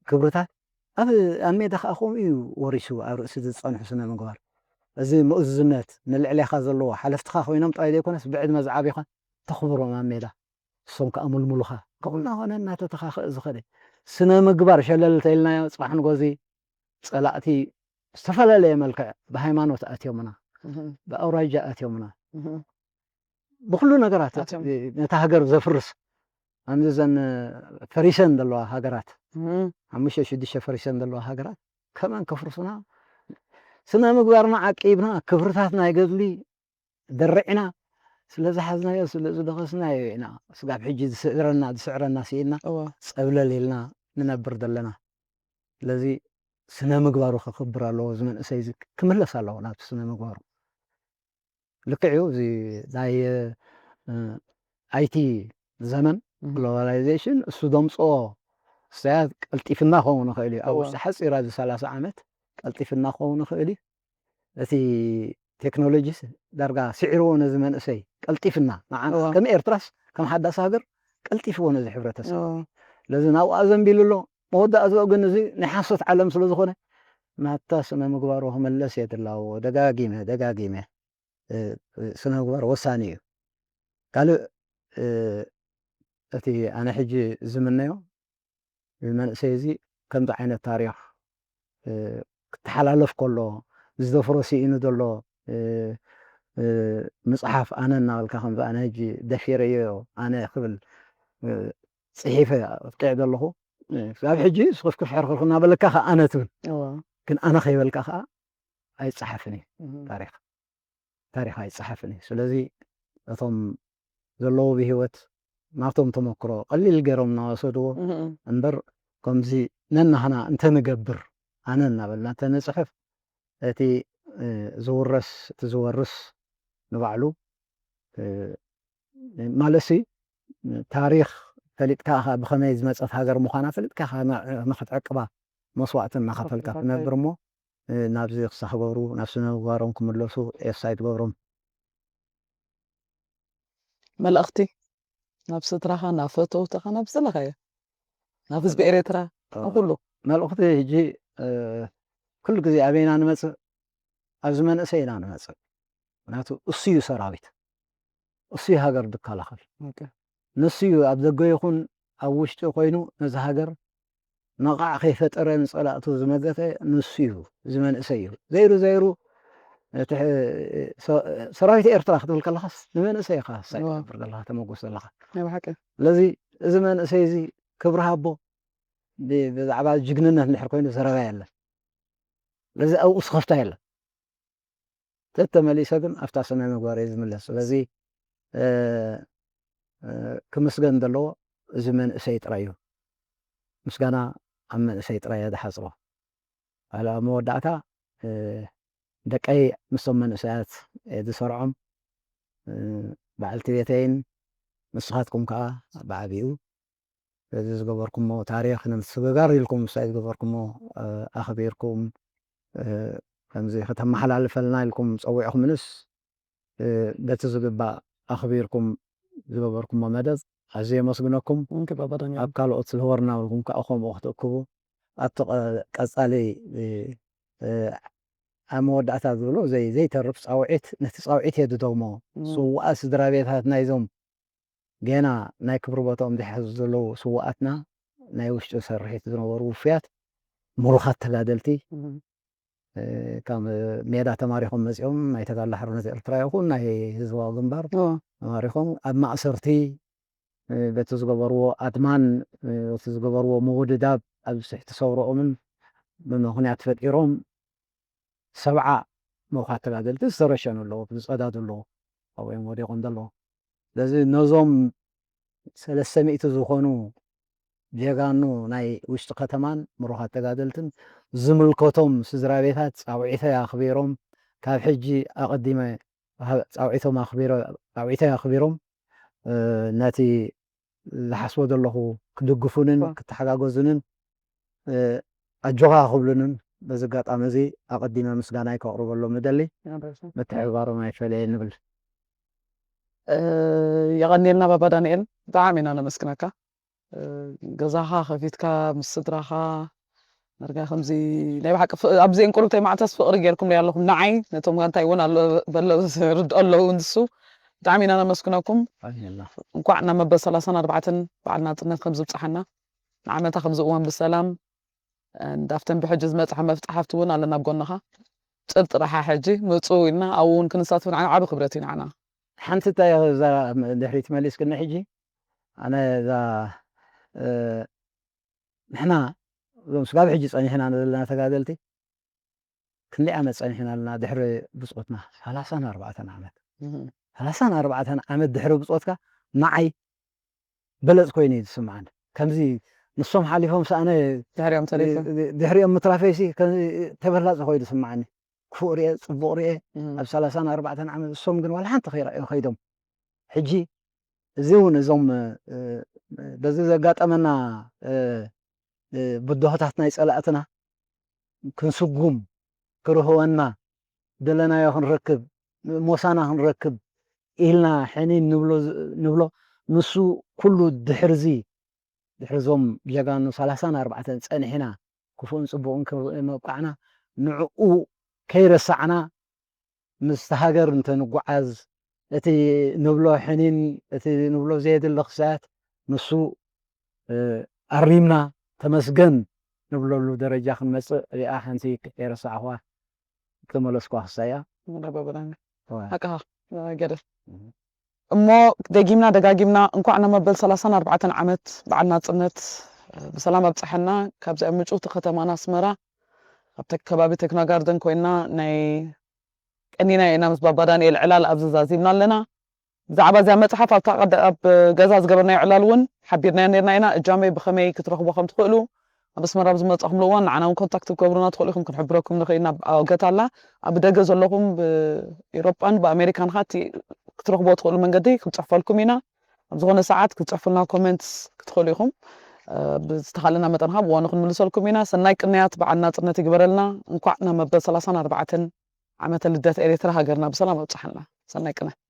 ክብርታት ኣብ ኣብ ሜዳ ከዓ ከምኡ እዩ ወሪሱ ኣብ ርእሲ ዝጸንሑ ስነ ምግባር። እዚ ምእዙዝነት ንልዕሌኻ ዘለዎ ሓለፍትኻ ኮይኖም ጥራይ ዘይኮነስ ብዕድመ ዝዓብኻ ተኽብሮም ኣብ ሜዳ እሶም ከዓ ምልምሉኻ ከምና ኾነ እናተተኻኸእ ዝኸደ ስነ ምግባር ሸለል ተኢልናዮ ጽባሕ ንጎዚ ጸላእቲ ዝተፈላለየ መልክዕ ብሃይማኖት ኣትዮምና እም፣ ብኣውራጃ ኣትዮምና እም፣ ብኩሉ ነገራት ኣትዮም። ነታ ሃገር ዘፍርስ ኣምዚ ዘን ፈሪሰን ዘለዋ ሃገራት እም፣ ሓሙሽተ ሽዱሽተ ፈሪሰን ዘለዋ ሃገራት ከመን ከፍርሱና ስነ ምግባርና ዓቂብና ክብርታት ናይ ገድሊ ደርዕና ስለ ዝሓዝናዮ ስለ ዝደኸስናዮ ኢና ስጋብ ሕጂ ዝስዕረና ዝስዕረና ስኢልና እዋ ጸብለል ኢልና ንነብር ዘለና። ስለዚ ስነ ምግባሩ ክኽብር ኣለዎ እዚ መንእሰይ እዚ ክምለስ ኣለዎ ናብቲ ስነ ምግባሩ። ልክዕ እዩ እዚ ናይ እ፣ ኣይቲ ዘመን እም፣ ግሎባላይዜሽን እሱ ዘምፅኦ ስያት ቀልጢፍና ክኸውን ይኽእል እዩ ኣብ እዋ ውሽጢ ሓፂር ኣብዚ ሰላሳ ዓመት ቀልጢፍና ክኸውን ይኽእል እዩ። እቲ ቴክኖሎጂ ዳርጋ ስዒርዎ ነዚ መንእሰይ ቀልጢፍና ንዓና እዋ ከም ኤርትራስ ከም ሓዳስ ሃገር ቀልጢፍዎ ነዚ ሕብረተሰብ እዋ ስለዚ ናብኡ ኣዘንቢሉ ኣሎ። መወዳእትኡ ግን እዚ ናይ ሓሶት ዓለም ስለ ዝኾነ ናታ ስነ ምግባሩ ክመለስ የድላዎ። ደጋጊመ ደጋጊመ እ፣ እ፣ ስነ ምግባር ወሳኒ እዩ። ካልእ እ፣ እቲ ኣነ ሕጂ ዝምነዮ መንእሰይ እዚ ከምዚ ዓይነት ታሪኽ እ፣ ክተሓላለፍ ከሎ ዝደፍሮ ስኢኑ ዘሎ እ፣ እ፣ ምፅሓፍ ኣነ እናበልካ ከምዚ ኣነ ሕጂ ደፊረዮ ኣነ ክብል እ፣ ፅሒፈ ኣብቂዕ ዘለኹ እ፣ ክሳብ ሕጂ ስኽፍክፍ ሕርክርክ እናበለካ ከዓ ኣነ ትብል እዋ ግን ኣነ ከይበልካ ከዓ ኣይፀሓፍን እዩ እም፣ ታሪኽ። ታሪኽ ኣይጸሓፍን እዩ። ስለዚ እቶም ዘለዉ ብህይወት ናብቶም ተመክሮ ቀሊል ገይሮም እናወሰድዎ እምበር፣ ከምዚ ነናህና እንተንገብር፣ ኣነ እናበልና እንተንጽሕፍ፣ እቲ ዝውረስ፣ እቲ ዝወርስ ንባዕሉ ማለትሲ፣ ታሪኽ ፈሊጥካ ኢኻ፣ ብኸመይ ዝመጸት ሃገር ምዃና ፈሊጥካ ኢኻ ንኽትዕቅባ መስዋእቲ እናኸፈልካ ትነብር እሞ፣ ናብዚ ክሳኽበሩ፣ ናብ ስነ ምግባሮም ክምለሱ ኤሳ ይትገብሮም። መልእኽቲ ናብ ስድራኻ፣ ናብ ፈተውትኻ፣ ናብ ዝደለኻዮ፣ ናብ ህዝቢ ኤርትራ፣ ንኹሉ። መልእኽቲ ሕጂ ኩሉ ግዜ ኣበይና ንመጽእ? ኣብዚ መንእሰይ ኢና ንመጽእ። ምክንያቱ እሱ እዩ ሰራዊት፣ እሱ እዩ ሃገር ዝከላኸል። ንሱ እዩ ኣብ ደገ ይኹን ኣብ ውሽጢ ኮይኑ ነዚ ሃገር ነቓዕ ከይፈጠረ ንጸላእቱ ዝመገተ ንሱ እዩ፣ እዚ መንእሰይ እዩ። ዘይሩ ዘይሩ እቲ ሰራዊት ኤርትራ ክትብል ከለኻስ ንመንእሰይ ኢኻ ሳይ ትገብር ዘለኻ፣ ተመጎስ ዘለኻ። ስለዚ እዚ መንእሰይ እዚ ክብሪ ሃቦ፣ ብዛዕባ ጅግንነት እንድሕር ኮይኑ ዘረባ የለን። ስለዚ ኣብኡ ስኸፍታ የለን። ተተመሊሰ ግን ኣብታ ስነ ምግባር እየ ዝምለስ። ስለዚ ክምስገን ዘለዎ እዚ መንእሰይ ጥራይ እዩ። ምስጋና ኣብ መንእሰይ ጥራይ እየ ዝሓጽሮ። ኣብ መወዳእታ ደቀይ ምስቶም መንእሰያት እየ ዝሰርዖም፣ በዓልቲ ቤተይን ንስኻትኩም ከኣ ብዓቢኡ እዚ ዝገበርኩሞ ታሪኽ ንምስግጋር ኢልኩም ምሳይ ዝገበርኩሞ ኣኽቢርኩም ከምዚ ከተመሓላልፈልና ኢልኩም ጸዊዕኹምንስ በቲ ዝግባእ ኣኽቢርኩም ዝገበርኩሞ መደብ ኣዝየ የመስግነኩም። ኣብ ካልኦት ዝህወርና ብልኩም ከዓ ከምኡ ክትእክቡ ኣብቲ ቀጻሊ ኣብ መወዳእታ ዝብሎ ዘይተርፍ ጻውዒት፣ ነቲ ጻውዒት እየ ዝደግሞ። ስውኣት ስድራ ቤታት ናይዞም ገና ናይ ክብሪ ቦታኦም ዝሓዙ ዘለዉ ስውኣትና ናይ ውሽጢ ስርሒት ዝነበሩ ውፉያት ምሩኻት ተጋደልቲ ካብ ሜዳ ተማሪኾም መፂኦም ናይ ተጋድሎ ሓርነት ኤርትራ ይኹን ናይ ህዝባዊ ግንባር ተማሪኾም ኣብ ማእሰርቲ በቲ ዝገበርዎ ኣድማን በቲ ዝገበርዎ ምውድዳብ ኣብ ትሕቲ ሰውረኦምን ብምኽንያት ፈጢሮም ሰብዓ ምሩኻት ተጋደልቲ ዝተረሸኑ ኣለዉ፣ ዝጸዳዱ ኣለዉ፣ ኣብኦም ወዲቖም ዘለዉ። ስለዚ ነዞም ሰለስተ ሚእቲ ዝኾኑ ጀጋኑ ናይ ውሽጢ ከተማን ምሩኻት ተጋደልትን ዝምልከቶም ስድራ ቤታት ጻውዒተይ ኣኽቢሮም ካብ ሕጂ ኣቐዲመ ጻውዒቶም ኣኽቢሮ ጻውዒተይ ኣኽቢሮም ነቲ ዝሓስቦ ዘለኹ ክድግፉንን ክተሓጋገዙንን ኣጆኻ ክብሉንን በዚ ኣጋጣሚ እዚ ኣቐዲመ ምስጋናይ ከቕርበሎም እደሊ። ምትሕብባሮም ኣይፈለየ ንብል። የቐንየልና ባባ ዳንኤል፣ ብጣዕሚ ኢና ነመስግነካ። ገዛኻ ከፊትካ ምስ ስድራኻ ዳርጋ ከምዚ ናይ ብሓቂ ኣብዚ እንቁልብተይ ማዕተስ ፍቕሪ ጌርኩም ኣለኹም ንዓይ፣ ነቶም ጋንታይ እውን ኣሎ በሎ ዝርድኦ ኣለዉ። ንሱ ብጣዕሚ ኢና ነመስግነኩም። እንኳዕ ናብ መበል ሰላሳን ኣርባዕተን በዓል ናጽነት ከም ዝብጽሓና ንዓመታ ከምዚ እዋን ብሰላም እንዳፍተን ብሕጂ ዝመጽሓ መፍጽሓፍቲ እውን ኣለና ኣብ ጎንኻ። ጭርጥራሓ ሕጂ ምጹ ኢልና ኣብኡ እውን ክንሳትፍ ንዓና ዓቢ ክብረት እዩ ንዓና። ሓንቲ እንታይ እዛ ድሕሪት መሊስክኒ ሕጂ ኣነ እዛ ንሕና እዞም ስጋብ ሕጂ ጸኒሕና ዘለና ተጋደልቲ ክንደይ ዓመት ጸኒሕና ኣለና ድሕሪ ብጾትና ሰላሳን ኣርባዕተን ዓመት ሰላሳን ኣርባዕተን ዓመት ድሕሪ ብጾትካ ንዓይ በለጽ ኮይኑ እዩ ዝስምዓኒ። ከምዚ ንሶም ሓሊፎም ሰኣነ ድሕሪኦም ተሪፈ ድሕሪኦም ምትራፈይሲ ተበላጺ ኮይኑ ዝስምዓኒ። ክፉእ ርኤ፣ ጽቡቕ ርኤ፣ ኣብ ሰላሳን ኣርባዕተን ዓመት እሶም ግን ዋላ ሓንቲ ከይረኣዩ ከይዶም። ሕጂ እዚ እውን እዞም በዚ ዘጋጠመና ብድሆታት ናይ ጸላእትና ክንስጉም፣ ክርህወና፣ ደለናዮ ክንረክብ፣ ሞሳና ክንረክብ ኢልና ሕኒን ንብሎ ንብሎ ንሱ ኩሉ ድሕርዚ ድሕሪ እዞም ጀጋኑ ሰላሳን ኣርባዕተን ጸኒሕና ክፉእን ጽቡቕን ክርኢ ምብቃዕና ንዕኡ ከይረሳዕና ምስቲ ሃገር እንተንጓዓዝ እቲ ንብሎ ሕኒን እቲ ንብሎ ዘየድሊ ክሳያት ንሱ ኣሪምና ተመስገን ንብለሉ ደረጃ ክንመጽእ እዚኣ ሓንቲ ከይረሳዕኹዋ ዝተመለስኳ ክሳያ። ሓቅኻ ገደል እሞ ደጊምና ደጋጊምና እንኳዕ ናብ መበል ሰላሳን ኣርባዕተን ዓመት በዓል ናጽነት ብሰላም ኣብፀሐና። ካብዚኣ ምጭውቲ ከተማና ኣስመራ ኣብ ከባቢ ቴክኖ ጋርደን ኮይና ናይ ቀኒና ኢና ምስ ባባ ዳንኤል ዕላል ኣብዚ ዛዚምና ኣለና። ብዛዕባ እዚኣ መጽሓፍ ኣብታ ቀደ-፣ ኣብ ገዛ ዝገበርናዮ ዕላል እውን ሓቢርናዮ ነርና ኢና። እጃመይ ብኸመይ ክትረኽቦ ከም ትኽእሉ፣ ኣብ ኣስመራ ኣብ ዝመጻኹምሉ እዋን ንዓና እውን ኮንታክት ክትገብሩና ትኽእሉ ኢኹም፣ ክንሕብረኩም ንኽእል ኢና። ኣብ ኣውገት ኣላ። ኣብ ደገ ዘለኹም ብኤውሮጳን ብኣሜሪካን ኸኣ እቲ ክትረኽብዎ ትኽእሉ መንገዲ ክንጽሕፈልኩም ኢና። ኣብ ዝኾነ ሰዓት ክትጽሕፉልና ኮመንትስ ክትኽእሉ ኢኹም። እ፣ ብዝተኻእለና መጠን ኸኣ ብእዋኑ ክንምልሰልኩም ኢና። ሰናይ ቅንያት በዓል ናጽነት ይግበረልና። እንኳዕ ናብ መበል ሰላሳን ኣርባዕተን ዓመተ ልደት ኤርትራ ሃገርና ብሰላም ኣብጽሓና። ሰናይ ቅነ።